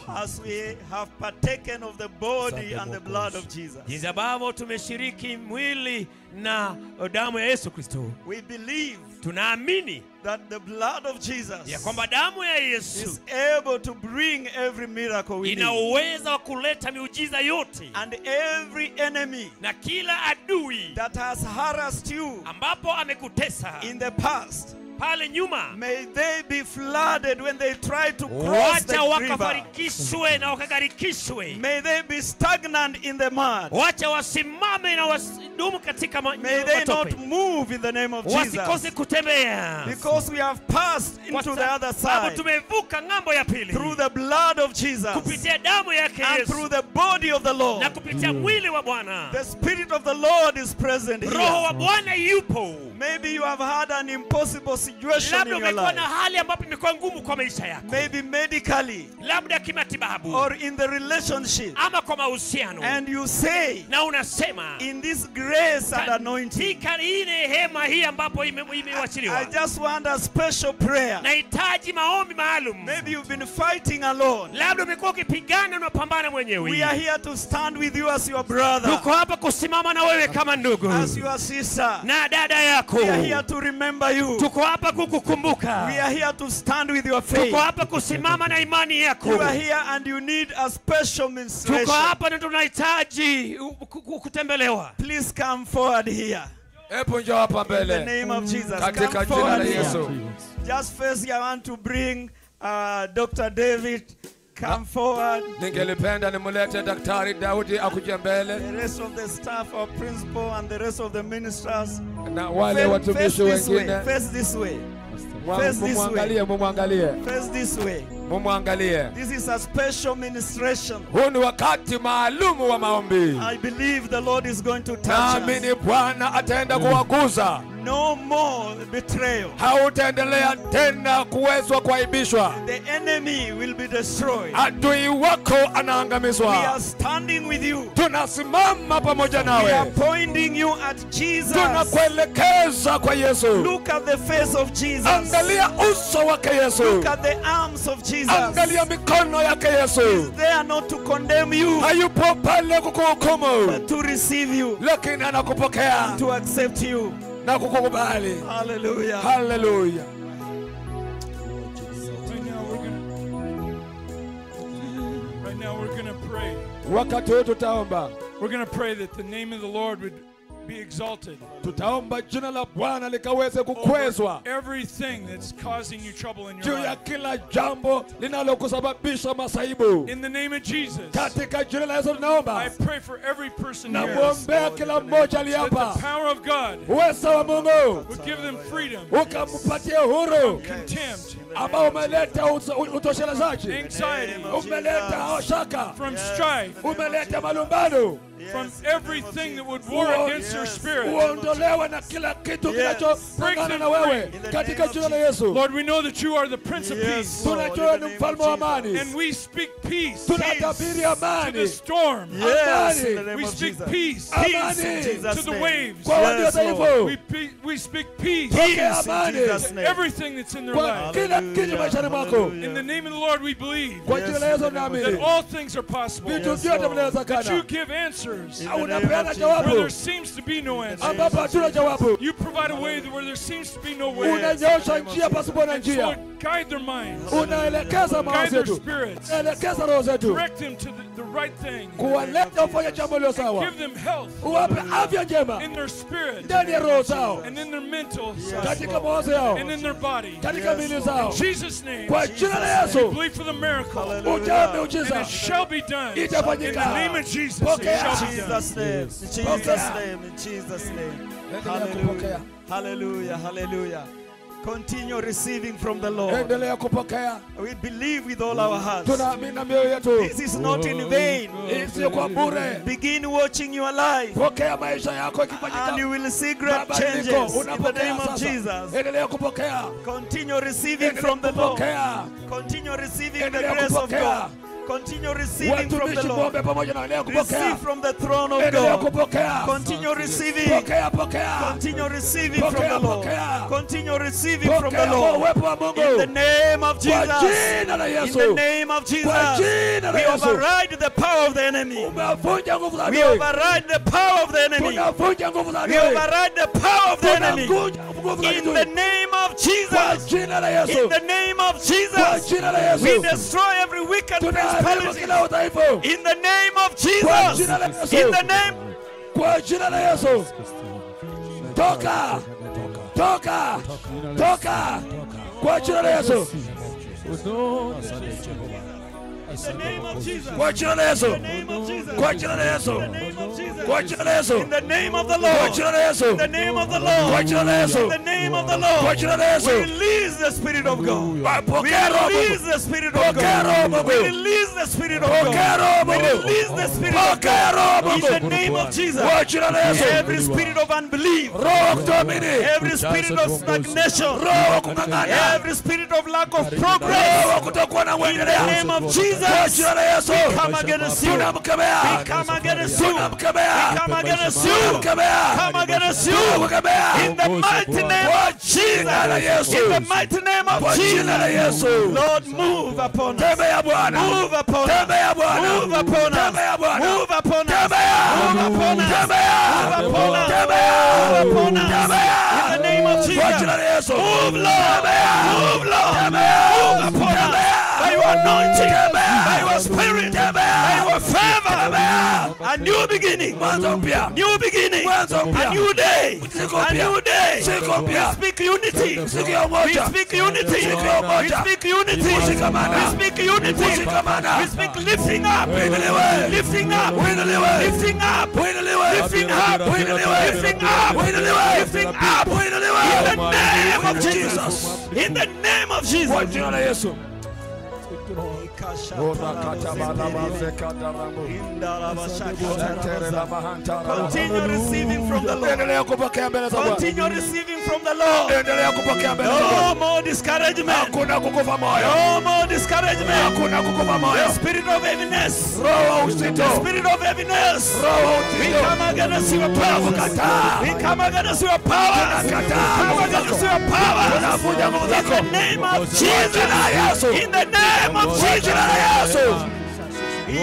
As we have partaken of the body and the blood of Jesus. Jinsi ambavyo tumeshiriki mwili na damu ya Yesu Kristo. We believe tunaamini that the blood of Jesus ya kwamba damu ya Yesu is able to bring every miracle we need. Ina uwezo wa kuleta miujiza yote. And every enemy na kila adui that has harassed you ambapo amekutesa in the past pale nyuma, may they be flooded when they try to cross the river. Wacha wakafarikishwe na wakagarikishwe. May they be stagnant in the mud. Wacha wasimame na wasidumu katika matope. May they not move in the name of Jesus. Wasikose kutembea. Because we have passed into the other side. Tumevuka ngambo ya pili. Through the blood of Jesus. Kupitia damu yake And Yesu. through the body of the Lord. Na kupitia mwili wa Bwana. The Spirit of the Lord is present here. Roho wa Bwana yupo. Maybe you have had an impossible situation in your Labda umekuwa na life. hali ambapo imekuwa ngumu kwa maisha yako. Maybe medically. Labda kimatibabu. Or in the relationship. Ama kwa mahusiano. And you say, na unasema, in this grace and anointing, katika hii neema hii ambapo imewachiliwa, I just want a special prayer. Nahitaji maombi maalum. Maybe you've been fighting alone. Labda umekuwa ukipigana na unapambana mwenyewe. We are here to stand with you as your brother. Tuko hapa kusimama na wewe kama ndugu. As your sister. Na dada yako. We are here to remember you. Tuko hapa kukukumbuka. We are here to stand with your faith. Tuko hapa kusimama na imani yako. You are here and you need a special ministration. Tuko hapa na tunahitaji kutembelewa. Please come forward here. Hebu njoo hapa mbele. In the name of Jesus. Katika Come jina la forward here. Yesu. Just first I want to bring Dr. David. Come forward. Ningelipenda nimlete Daktari Daudi akuje mbele. The rest of the staff, our principal and the rest of the ministers. Na wale watumishi wengine. Face this way. Face this way. Mumwangalie. Face this way. Mumwangalie. This is a special ministration. Huu ni wakati maalumu wa maombi. I believe the Lord is going to touch us. Naamini Bwana ataenda kuwaguza. No more betrayal. Hautaendelea tena kuwezwa kuaibishwa. The enemy will be destroyed. Adui wako anaangamizwa. We are standing with you. Tunasimama pamoja nawe. We are pointing you at Jesus. Tunakuelekeza kwa Yesu. Look at the face of Jesus. Angalia uso wake Yesu. Look at the arms of Jesus. Angalia mikono yake Yesu. He's there not to condemn you. Hayupo pale kukuhukumu. But to receive you. Lakini anakupokea. And to accept you. Na kukukubali. Hallelujah. Hallelujah. Right now we're going to pray. Wakati huu tutaomba. We're going to pray that the name of the Lord would be exalted. Tutaomba jina la Bwana likaweze kukwezwa. Everything that's causing you trouble in your Juu ya life. kila jambo linalokusababisha masaibu. In the name of Jesus. Katika jina la Yesu tunaomba. I pray for every person here. Namuombea kila mmoja aliye That hapa. the power of God Uwezo wa Mungu would give them freedom. ukampatie huru. Contempt. Ambao umeleta utoshelezaji. Anxiety. Umeleta shaka. From strife. Umeleta malumbano. From everything that would war against their spirit. Uondolewe na kila kitu kinachopingana na wewe katika jina la Yesu. Lord, we know that you are the Prince of Peace. Tunajua ni mfalme wa amani. And we speak peace Tunatabiri to amani. the storm. Amani. We speak peace Amani. to the waves. Kwa walio dhaifu. We speak peace Pokea amani. to everything that's in their Kwa life. kila kitu maishani mwako. In the name of the Lord, we believe Kwa jina la Yesu that tunaamini. all things are possible. Vitu vyote vinawezekana. That you give answers Unapeana where jawabu there seems to be no answer. ambapo hatuna jawabu. You provide a way where there seems to be no way. Unanyoosha njia pasipo na And so, njia. Lord, guide their minds. Unaelekeza Guide mawazo their yetu. spirits. Elekeza roho zetu. Direct them to the right thing. Kuwaleta ufanye jambo lililo sawa. Give them health Uwape afya njema in their spirit ndani ya roho zao, and in their mental side katika mawazo yao, and in their body. katika miili zao. In Jesus' name, Kwa jina la we Yesu believe for the miracle. ujao And miujiza it shall be done. In the itafanyika. name of Jesus, it Pokea. shall be done. Jesus' name. In Jesus' name. In Jesus' name. Endelea kupokea. Hallelujah. Hallelujah. Hallelujah. Continue receiving from the Lord. Endelea kupokea. We believe with all our hearts. Tunaamini na mioyo yetu. This is not in vain. Hii sio kwa bure. Begin watching your life. Pokea maisha yako ikifanyika. And you will see great Mabadiliko. changes in the Unapokea name of sasa. Jesus. Endelea kupokea. Continue receiving Endelea from the Lord. kupokea. Continue receiving the Endelea grace of kupokea. God. Continue receiving from the Watumishi Lord. muombe pamoja na endelea kupokea. Receive from the throne of Endelea God. kupokea. Continue receiving. Pokea, pokea. Continue receiving from Pokea, the Lord. pokea. Continue receiving from the Pokea kwa Lord. uwepo wa In Mungu. the name of Kwa Jesus. jina la In Yesu. the name of Jesus. Kwa jina la We Yesu. override the power of the enemy. Umevunja nguvu za We adui. override the power of the enemy. Tunavunja nguvu za We adui. override the power of the enemy. Tunavunja nguvu za In adui. the name of Kwa Jesus. jina la Yesu. In the name of Kwa Jesus. jina la Yesu. We destroy every wicked Tunaharibu principality. kila udhaifu. In the name of Kwa Jesus. jina la Yesu. In the name. Kwa jina la Yesu. Toka. Toka. Toka. Kwa jina la Yesu. In the name of Jesus. Kwa jina la Yesu. In the name of Jesus. Kwa jina la Yesu. In the name of Jesus. Kwa jina la Yesu. In the name of the Kwa Lord. jina la Yesu. In the name of the Lord. Kwa jina la Yesu. In the name of the Lord. Kwa jina la Yesu. We release the Spirit of God. We Pokea Roho Mungu. release the Spirit of Pokea Roho God. Mungu. We release the Spirit of Pokea God. Roho We Mungu. release the Spirit of Pokea Roho God. In Mungu. the name of Jesus. Kwa jina la Yesu. Every spirit of unbelief. Roho wa kutoamini. Every spirit of stagnation. Roho wa kung'ang'ana. Every spirit of lack of Roho progress. wa kutokuwa na In the mwendeleo. name of Kwa Jesus. jina la Yesu. We come against you. Tunamkemea. We come against you. Tunamkemea. We come against you. Tunamkemea. Come against you. Tunamkemea. In the mighty name Kwa of jina la Jesus. Yesu. In the mighty name of Kwa jina la Jesus. Yesu. Lord, move upon us. Tembea Bwana. Move upon us. Tembea Bwana. Move upon us. Tembea Bwana. Move upon us. Tembea. Move upon us. Tembea. Move upon us. Tembea. Move upon us. Tembea. In the name of Kwa Jesus. jina la Yesu. Move, Lord. Tembea. Move, Lord. Tembea. Move upon us. Tembea. By your anointing. Tembea. By your spirit. Tembea. By your favor. Tembea. A new beginning. Mwanzo mpya. New beginning. Mwanzo mpya. A new day. Siku A mpya. new day. Siku mpya. We speak unity. Siku ya We umoja. speak unity. Siku ya We umoja. speak unity. Kushikamana. We speak unity. Kushikamana. We speak lifting up. Uinuliwe. Lifting up. Uinuliwe. Lifting up. Uinuliwe. Lifting up. Uinuliwe. Lifting up. Uinuliwe. Lifting up. Uinuliwe. In the name of Jesus. Jesus. In the name of Kwa Jesus. jina la Yesu. Continue receiving from the Lord. Endelea kupokea mbele za Bwana. Continue receiving from the Lord. Endelea kupokea mbele za Bwana. No more discouragement. Hakuna kukufa moyo. No more discouragement. Hakuna kukufa moyo. The spirit of heaviness. Roho wa The uzito. spirit of heaviness. Roho wa We uzito. come against your powers. Tunakataa. We come against your powers. Tunakataa. Come against your powers. Tunavunja nguvu In zako. the name of Kwa jina la Jesus. Yesu. In the name of Kwa jina la Jesus. Yesu. In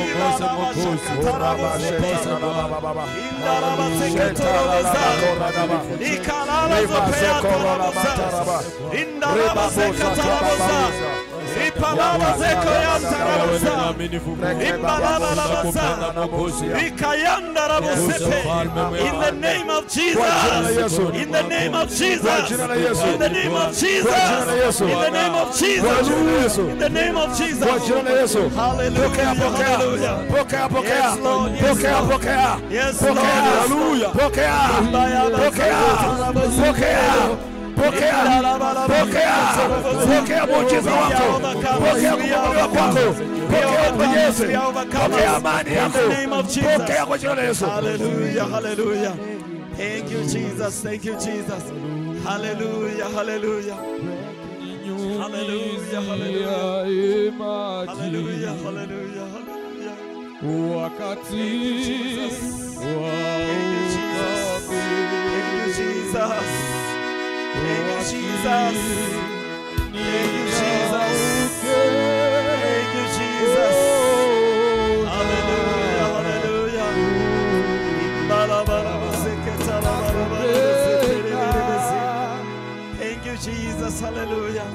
the name of Jesus. In the name of Jesus. In the name of Jesus. In the name of Jesus. In the name of Jesus. Kwa jina la Yesu. Hallelujah. Pokea, pokea. Hallelujah. Pokea, pokea. Yes, Lord. Yes, Pokea, Lord. pokea. Yes, Pokea. Lord. Hallelujah. Pokea. Pokea. Pokea. Pokea. Pokea. Pokea muujiza wako. Pokea kukombolewa kwako. Pokea uponyaji. Pokea amani yako. In the name of Jesus. Pokea kwa jina la Yesu. Hallelujah, hallelujah. Thank you, Jesus. Thank you, Jesus. Hallelujah, hallelujah. Hallelujah, hallelujah. Hallelujah, hallelujah, hallelujah. Wakati wa Thank you, Jesus. Thank you, Jesus. Thank you, Jesus. Thank you, Jesus. Thank you, Jesus. Hallelujah, hallelujah. Thank you, Jesus. Hallelujah.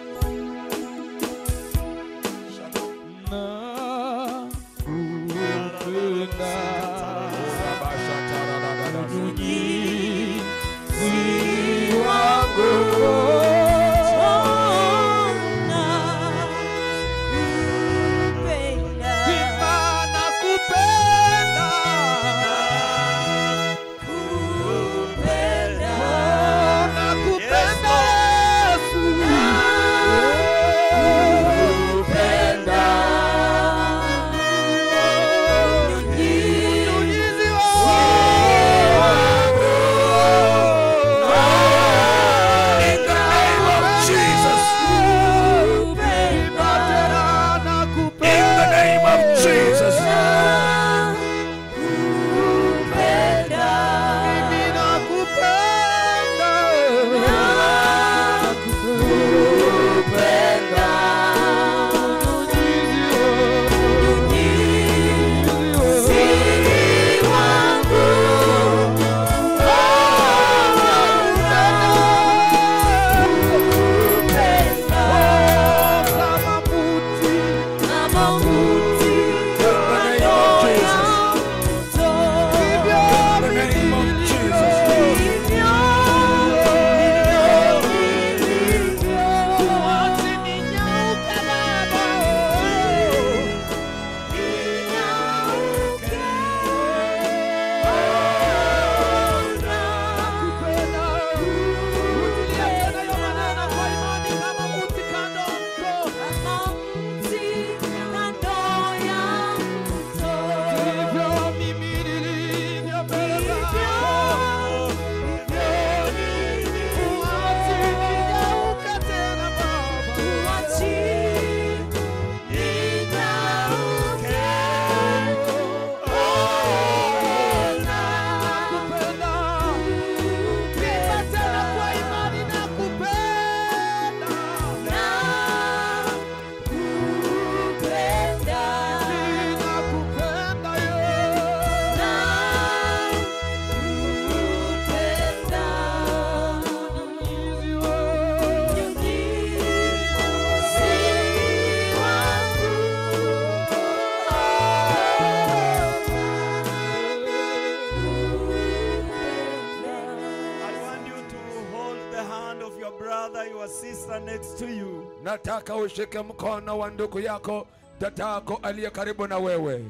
Na kupenda Mnyunyizi wangu Imba nakupenda. brother, your sister next to you. Nataka ushike mkono wa ndugu yako, dadako aliye karibu na wewe.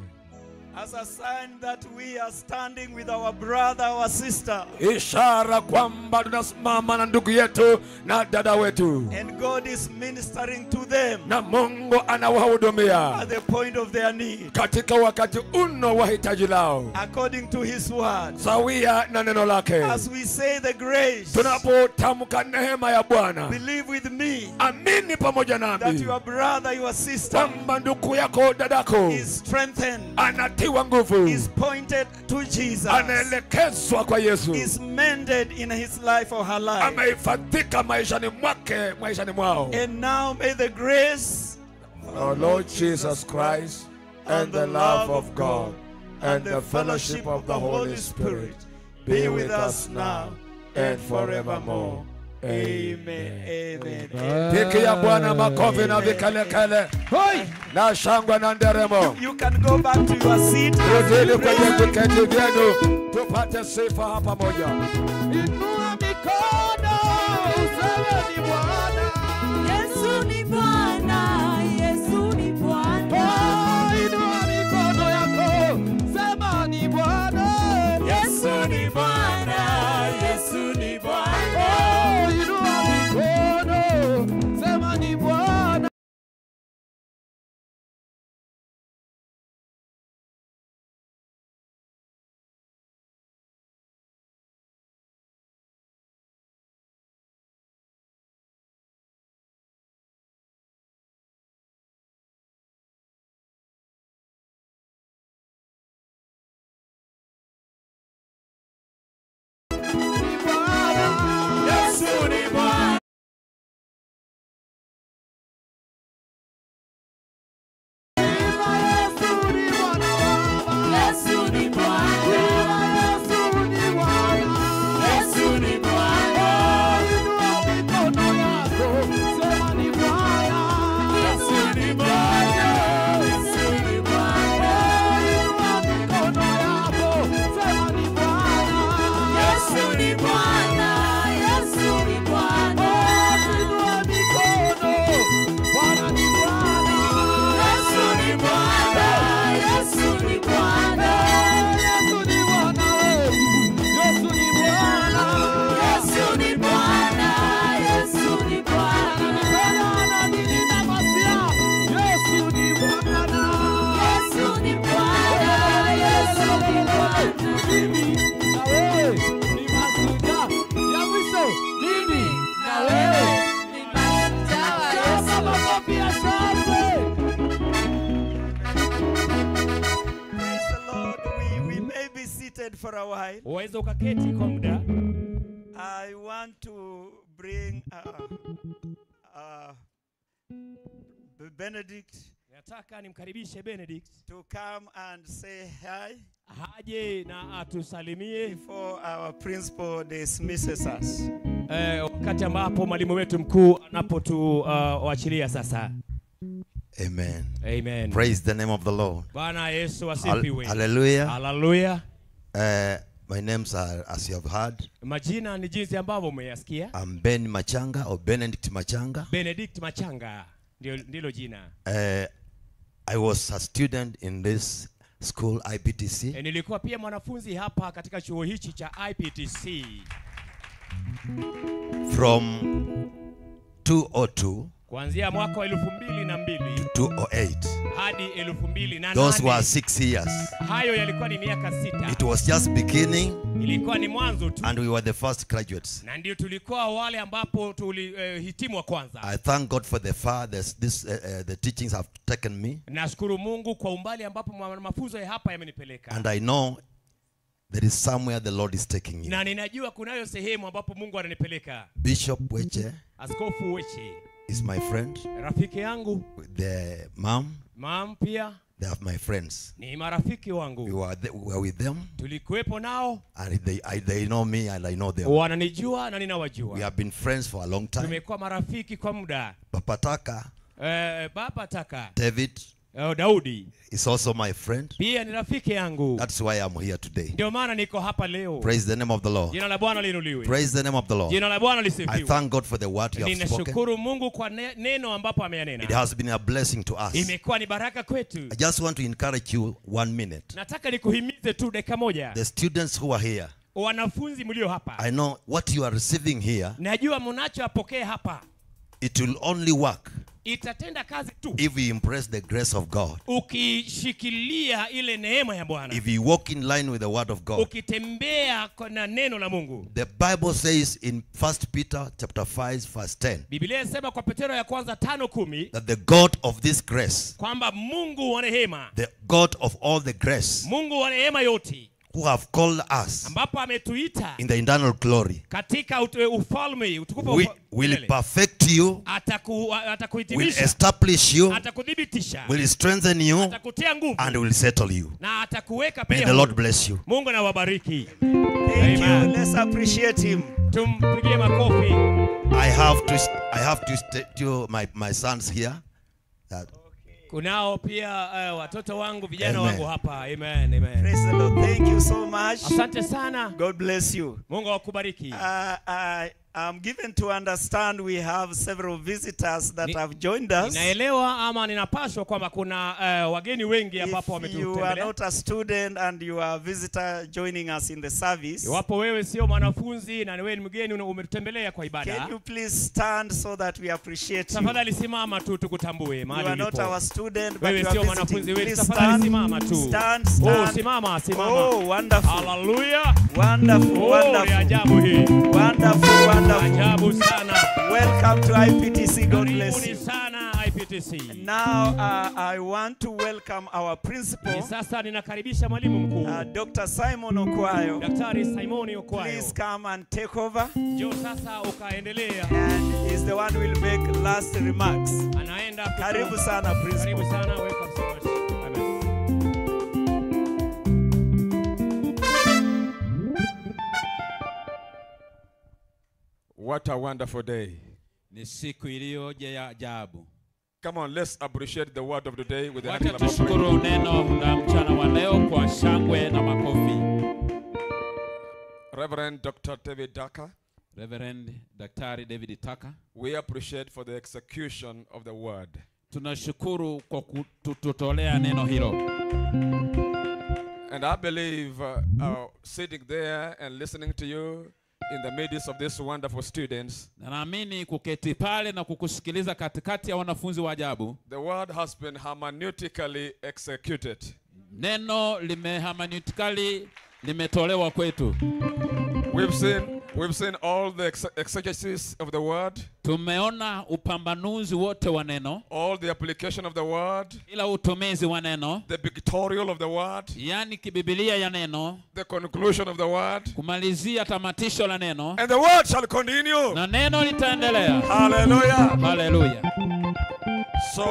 As a sign that we are standing with our brother, our sister. Ishara kwamba tunasimama na ndugu yetu na dada wetu. And God is ministering to them. Na Mungu anawahudumia. At the point of their need. Katika wakati uno wa hitaji lao. According to his word. Sawia na neno lake. As we say the grace. Tunapotamka neema ya Bwana. Believe with me. Amini pamoja nami. That your brother, your sister. Kwamba ndugu yako, dadako. Is strengthened. Anatiwa nguvu. Is pointed to Jesus. Anaelekezwa kwa Yesu. Is mended in his life or her life. Amehifadhika maishani mwake, maishani mwao. And now may the grace of our Lord Jesus Christ and the love of God and the fellowship of the Holy Spirit be with us now and forevermore. Amen. Amen. Pigia Bwana makofi na vikelekele na shangwe na nderemo. You can go back to your seat. Rudini kwenye viketi vyenu tupate sifa hapa moja. Inua mikono useme ni Bwana. Yesu ni Bwana, Yesu ni Bwana. Oh, inua mikono yako sema ni Bwana. Yesu ni Bwana, Yesu ni Bwana. Oh, inua mikono sema ni Bwana. For a while. Waweza ukaketi kwa muda. I want to bring Benedict. Nataka nimkaribishe Benedict to come and say hi. Aje na atusalimie before our principal dismisses us. Wakati ambapo mwalimu wetu mkuu anapotuachilia sasa. Amen. Amen. Praise the name of the Lord. Bwana Yesu asifiwe. Hallelujah. Hallelujah. My names are, as you have heard. Majina ni jinsi ambavyo umeyasikia. I'm Ben Machanga or Benedict Machanga. Benedict Machanga ndilo jina. I was a student in this school IPTC. Nilikuwa pia mwanafunzi hapa katika chuo hichi cha IPTC. From 2002 kuanzia mwaka wa 2002 to 2008. Hadi 2008. Those were 6 years. Hayo yalikuwa ni miaka 6. It was just beginning. Ilikuwa ni mwanzo tu. And we were the first graduates. Na ndio tulikuwa wale ambapo tulihitimu wa kwanza. I thank God for the far this the teachings have taken me. Nashukuru Mungu kwa umbali ambapo mafunzo ya hapa yamenipeleka. And I know there is somewhere the Lord is taking you. Na ninajua kunayo sehemu ambapo Mungu ananipeleka. Bishop Weche. Askofu Weche is my friend. Rafiki yangu. The mom. Mom pia. They are my friends. Ni marafiki wangu. We were with them. Tulikuwepo nao. And they know me and I know them. Wananijua na ninawajua. We have been friends for a long time. Tumekuwa marafiki kwa muda. Papa Taka. Baba Taka. David. Daudi is also my friend. Pia ni rafiki yangu. That's why I'm here today. Ndio maana niko hapa leo. Praise the name of the Lord. Jina la Bwana liinuliwe. Praise the name of the Lord. Jina la Bwana lisifiwe. I thank God for the word you have spoken. Ninashukuru Mungu kwa neno ambapo ameyanena. It has been a blessing to us. Imekuwa ni baraka kwetu. I just want to encourage you 1 minute. Nataka nikuhimize tu dakika moja. The students who are here. Wanafunzi mlio hapa. I know what you are receiving here. Najua mnachopokea hapa. It will only work. Itatenda kazi tu. If you embrace the grace of God. Ukishikilia ile neema ya Bwana. If you walk in line with the word of God. Ukitembea na neno la Mungu. The Bible says in 1 Peter chapter 5 verse 10. Biblia inasema kwa Petero ya kwanza 5:10 that the God of this grace. Kwamba Mungu wa rehema. The God of all the grace. Mungu wa rehema yote. Who have called us ambapo ametuita in the eternal glory katika ufalme utukufu will perfect you, atakuhitimisha, will establish you, atakudhibitisha, will strengthen you, atakutia nguvu, and will settle you. Na atakuweka pia. May the Lord bless you. Mungu na wabariki. Thank you. Let's appreciate him. Tumpigie makofi. I have to to my sons here that kunao pia watoto wangu vijana wangu hapa. Amen, amen. Praise the Lord. Thank you so much. Asante sana. God bless you. Mungu akubariki. I'm given to understand we have several visitors that have joined us. Ninaelewa ama ninapaswa kwamba kuna wageni wengi ambapo wametutembelea. If you are not a student and you are a visitor joining us in the service. Iwapo wewe sio mwanafunzi na wewe ni mgeni umetutembelea kwa ibada. Can you please stand so that we appreciate you? Tafadhali simama tu tukutambue mahali ulipo. You are not our student but wewe you are sio mwanafunzi wetu. Tafadhali simama tu. Stand, stand. Oh, simama, simama. Oh, wonderful. Hallelujah. Wonderful, wonderful. Ajabu hii. Wonderful, wonderful. Ajabu sana. Welcome to IPTC. God bless you. Sana IPTC. Now I want to welcome our principal. Sasa ninakaribisha mwalimu mkuu. Dr. Simon Okwayo. Daktari Simon Okwayo. Please come and take over. Njoo sasa ukaendelea. And he's the one who will make last remarks. Anaenda. Karibu sana principal. Karibu sana. Welcome so much. Amen. What a wonderful day. Ni siku iliyoje ya ajabu. Come on, let's appreciate the word of the day with a hand clap. Tushukuru neno la mchana wa leo kwa shangwe na makofi. Reverend Dr. David Daka. Reverend Daktari David Taka. We appreciate for the execution of the word. Tunashukuru kwa kututolea neno hilo. And I believe sitting there and listening to you in the midst of these wonderful students. Na naamini kuketi pale na kukusikiliza katikati ya wanafunzi wa ajabu. The word has been hermeneutically executed. Neno limehermeneutically limetolewa kwetu. We've seen all the exegesis of the word. Tumeona upambanuzi wote wa neno. All the application of the word. Ila utumizi wa neno. The pictorial of the word. Yani kibibilia ya neno. The conclusion of the word. Kumalizia tamatisho la neno. And the word shall continue. Na neno litaendelea. Hallelujah. Hallelujah. So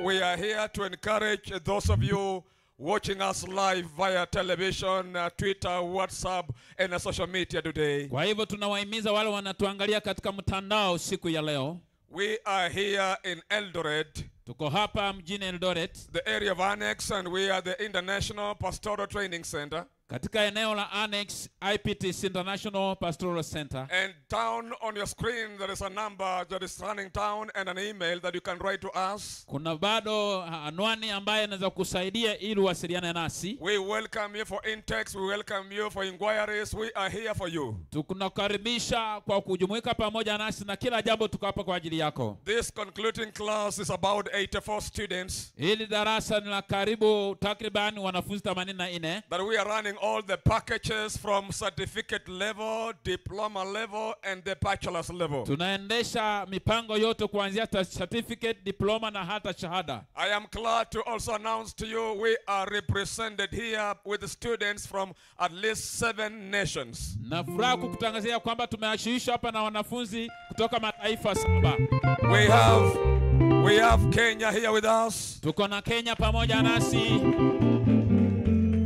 we are here to encourage those of you watching us live via television, Twitter, WhatsApp, and social media today. Kwa hivyo tunawahimiza wale wanatuangalia katika mtandao siku ya leo. We are here in Eldoret. Tuko hapa mjini Eldoret. The area of Annex, and we are the International Pastoral Training Center. Katika eneo la Annex, IPTC International Pastoral Center. And down on your screen there is a number that is running down and an email that you can write to us. Kuna bado anwani ambayo inaweza kusaidia ili uwasiliane nasi. We welcome you for intakes, we welcome you for inquiries, we are here for you. Tunakukaribisha kwa kujumuika pamoja nasi na kila jambo tuko hapa kwa ajili yako. This concluding class is about 84 students. Hili darasa ni la karibu takriban wanafunzi 84. That we are running all the packages from certificate level, diploma level, and the bachelor's level. Tunaendesha mipango yote kuanzia certificate, diploma na hata shahada. I am glad to also announce to you we are represented here with students from at least 7 nations. Na furaha kukutangazia kwamba tumeashirishwa hapa na wanafunzi kutoka mataifa 7. We have Kenya here with us. Tuko na Kenya pamoja nasi.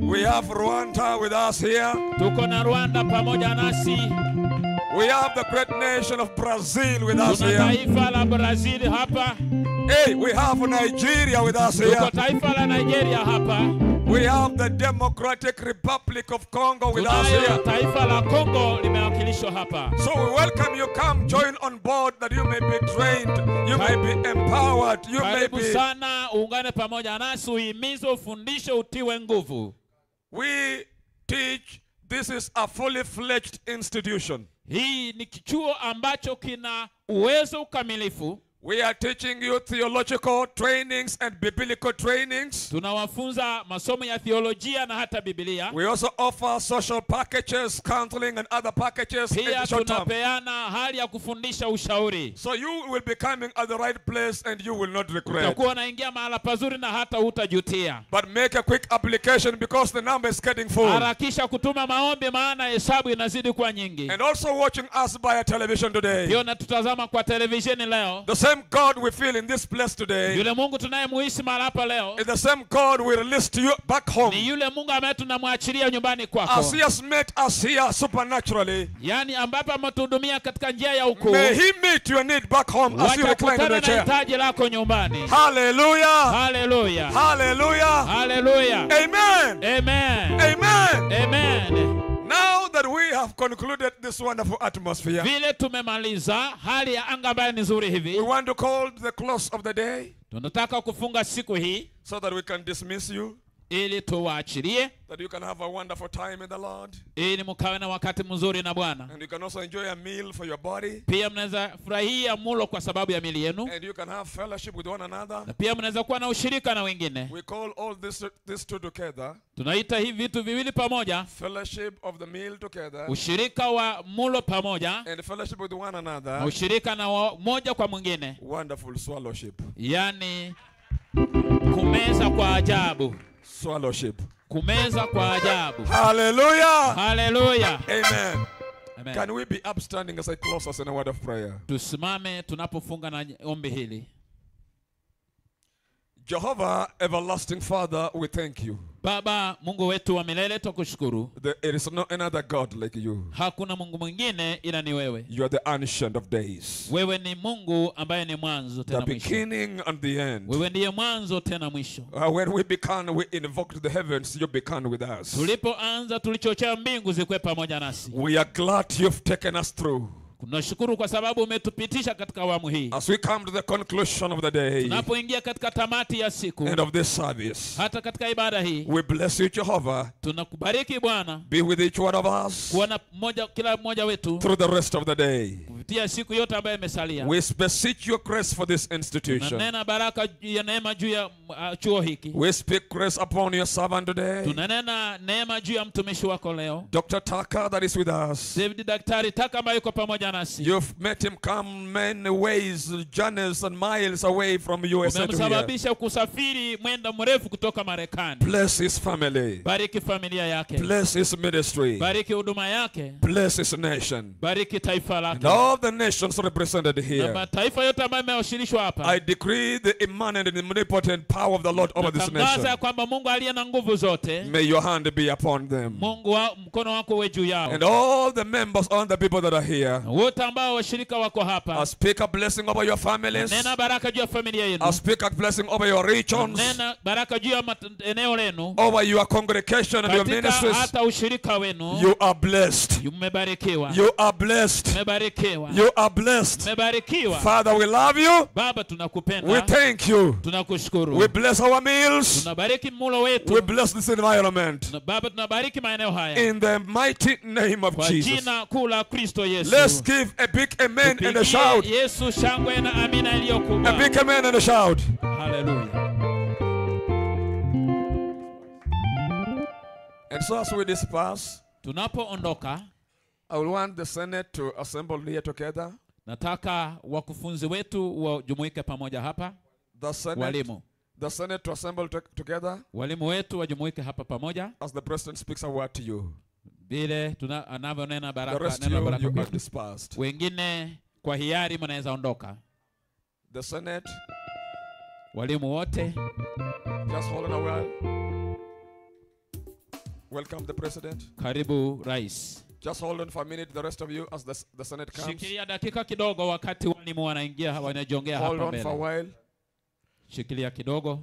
We have Rwanda with us here. Tuko na Rwanda pamoja nasi. We have the great nation of Brazil with us here. Tuna taifa la Brazil hapa. Hey, we have Nigeria with us here. Tuko taifa la Nigeria hapa. We have the Democratic Republic of Congo with us here. Taifa la Congo limewakilishwa hapa. So we welcome you. Come join on board that you may be trained, you may be empowered, you may be. Karibu sana, uungane pamoja nasi, uhimizwe, ufundishwe, utiwe nguvu. We teach. This is a fully fledged institution. Hii ni kichuo ambacho kina uwezo ukamilifu. We are teaching you theological trainings and biblical trainings. Tunawafunza masomo ya theolojia na hata Biblia. We also offer social packages, counseling and other packages in the short term. Tunapeana hali ya kufundisha ushauri. So you will be coming at the right place and you will not regret. Utakuwa unaingia mahala pazuri na hata hutajutia. But make a quick application because the number is getting full. Harakisha kutuma maombi maana hesabu inazidi kuwa nyingi. And also watching us by television today. Pia unatutazama kwa televisheni leo. The same God we feel in this place today. Yule Mungu tunayemuishi mahali hapa leo. Is the same God we release to you back home. Ni yule Mungu ambaye tunamwachilia nyumbani kwako. As he has met us here supernaturally. Yani ambapo ametuhudumia katika njia ya ukuu. May he meet your need back home as you recline in the chair. Hitaji lako nyumbani. Hallelujah. Hallelujah. Hallelujah. Hallelujah. Amen. Amen. Amen. Amen. Now that we have concluded this wonderful atmosphere, vile tumemaliza hali ya anga ambayo ni nzuri hivi, we want to call the close of the day. Tunataka kufunga siku hii so that we can dismiss you, ili tuwaachilie, that you can have a wonderful time in the Lord, ili mkawe na wakati mzuri na Bwana, and you can also enjoy a meal for your body, pia mnaweza furahia mulo kwa sababu ya mili yenu, and you can have fellowship with one another, na pia mnaweza kuwa na ushirika na wengine. We call all this two together. Tunaita hivi vitu viwili pamoja, fellowship of the meal together, ushirika wa mulo pamoja, and fellowship with one another, na ushirika na moja kwa mwingine. Wonderful swallowship, yani kumeza kwa ajabu. Swallowship. Kumeza kwa ajabu. Hallelujah. Hallelujah. Amen. Amen. Can we be upstanding as I close us in a word of prayer? Tusimame tunapofunga na ombi hili. Jehovah, everlasting Father, we thank you. Baba Mungu wetu wa milele tukushukuru. There is no another God like you. Hakuna Mungu mwingine ila ni wewe. You are the ancient of days. Wewe ni Mungu ambaye ni mwanzo tena mwisho. The beginning and the end. Wewe ndiye mwanzo tena mwisho. When we began, we invoked the heavens, you began with us. Tulipoanza tulichochea mbingu zikwe pamoja nasi. We are glad you've taken us through. Tunashukuru kwa sababu umetupitisha katika awamu hii. As we come to the conclusion of the day, tunapoingia katika tamati ya siku, end of this service, hata katika ibada hii, we bless you Jehovah. Tunakubariki Bwana. Be with each one of us. Kuwa na mmoja, kila mmoja wetu through the rest of the day. Kupitia siku yote ambayo imesalia. We beseech your grace for this institution. Tunanena baraka ya neema juu ya chuo hiki. We speak grace upon your servant today. Tunanena neema juu ya mtumishi wako leo. Dr. Tucker that is with us. David Daktari Tucker ambaye yuko pamoja nasi. You've met him come many ways, journeys and miles away from USA to here. Umemsababisha kusafiri mwendo mrefu kutoka Marekani. Bless his family. Bariki familia yake. Bless his ministry. Bariki huduma yake. Bless his nation. Bariki taifa lake. And all the nations represented here. Na mataifa yote ambayo yamewashirishwa hapa. I decree the immanent and omnipotent power of the Lord over this nation. Natangaza kwamba Mungu aliye na nguvu zote. May your hand be upon them. Mungu wa, mkono wako uwe juu yao. And all the members, all the people that are here. Wote ambao washirika wako hapa. I speak a blessing over your families. Nena baraka juu ya familia yenu. I speak a blessing over your regions. Nena baraka juu ya eneo lenu. Over your congregation and your ministries. Hata ushirika wenu. You are blessed. Mmebarikiwa. You are blessed. Mmebarikiwa. You are blessed. Mmebarikiwa. Father, we love you. Baba, tunakupenda. We thank you. Tunakushukuru. We bless our meals. Tunabariki mulo wetu. We bless this environment. Baba, tunabariki maeneo haya. In the mighty name of Kwa Jesus. jina kuu la Kristo Yesu. Let's give a big amen and a shout. Yesu shangwe na amina iliyo kubwa. A big amen and a shout. Hallelujah. And so as we disperse, tunapoondoka, I will want the Senate to assemble here together. Nataka wakufunzi wetu wajumuike pamoja hapa. The Senate, walimu. The Senate to assemble together. Walimu wetu wajumuike hapa pamoja. As the president speaks a word to you. Vile anavyonena baraka, The rest neno baraka. You are dispersed. Wengine kwa hiari mnaweza ondoka. The Senate. Walimu wote. Just hold on a while. Welcome the president. Karibu rais. Just hold on for a minute, the rest of you, as the Senate comes. Shikilia dakika kidogo wakati walimu wanaingia, wanajongea hapa Hold on mbele. for a while. Shikilia kidogo.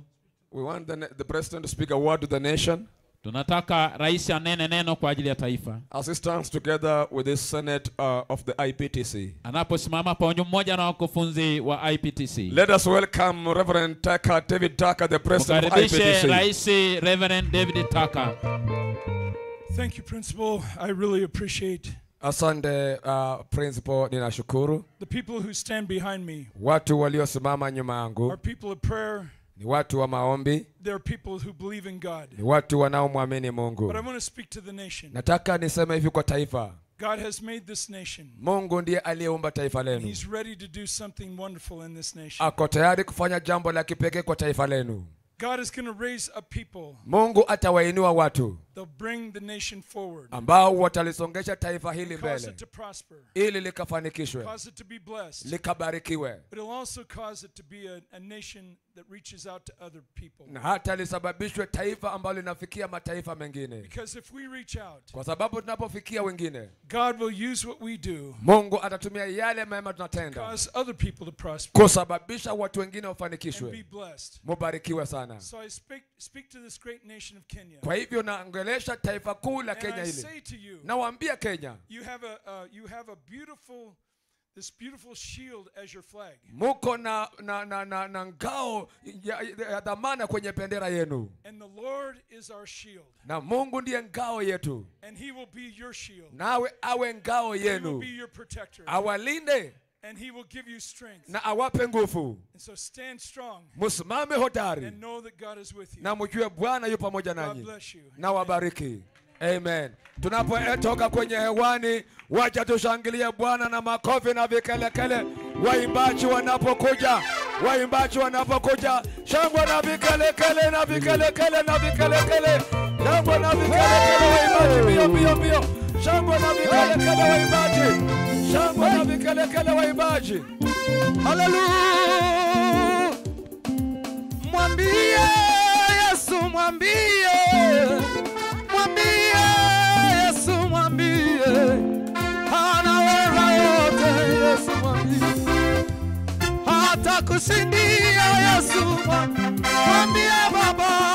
We want the president to speak a word to the nation. Tunataka rais anene neno kwa ajili ya taifa. As he stands together with this Senate of the IPTC. Anaposimama pamoja mmoja na wakufunzi wa IPTC. Let us welcome Reverend Tucker, David Tucker, the president of IPTC. Rais Reverend David Tucker. Thank you, Principal. I really appreciate. Asante Principal, ninashukuru. The people who stand behind me. Watu waliosimama nyuma yangu. Are people of prayer. Ni watu wa maombi. There are people who believe in God. Ni watu wanaomwamini Mungu. But I want to speak to the nation. Nataka niseme hivi kwa taifa. God has made this nation. Mungu ndiye aliyeumba taifa lenu. He's ready to do something wonderful in this nation. Ako tayari kufanya jambo la kipekee kwa taifa lenu. God is going to raise up people. Mungu atawainua watu. They'll bring the nation forward. Ambao watalisongesha taifa hili mbele. Cause it to prosper. Ili likafanikishwe. Cause it to be blessed. Likabarikiwe. But it'll also cause it to be a nation that reaches out to other people. Na hata lisababishwe taifa ambalo linafikia mataifa mengine. Because if we reach out, kwa sababu tunapofikia wengine, God will use what we do. Mungu atatumia yale mema tunatenda. Cause other people to prosper. Kusababisha watu wengine wafanikishwe. And be blessed. Mubarikiwe sana. So I speak to this great nation of Kenya. Kwa hivyo naongelesha taifa kuu la Kenya hili. Nawaambia Kenya, you have a beautiful, this beautiful shield as your flag. Muko na ngao ya dhamana kwenye bendera yenu. And the Lord is our shield. Na Mungu ndiye ngao yetu. And he will be your shield. Nawe awe ngao yenu. He will be your protector. Awalinde. And he will give you strength. Na awape nguvu. And so stand strong. Msimame hodari. And know that God is with you. Na mjue Bwana yu pamoja nanyi. God bless you. Na wabariki. Amen. Tunapotoka kwenye hewani, wacha tushangilie Bwana na makofi na vikelekele. Waimbaji wanapokuja, waimbaji wanapokuja, shangwe na vikelekele na vikelekele na vikelekele. Shangwe na vikelekele waimbaji, mbio mbio mbio. Shangwe na vikelekele waimbaji. Shangwe na vikelekele waimbaji. Hallelujah. Mwambie Yesu, mwambie. Mwambie Yesu, mwambie. Anaweza yote Yesu, mwambie. Hata kushindia Yesu, mwambie Baba.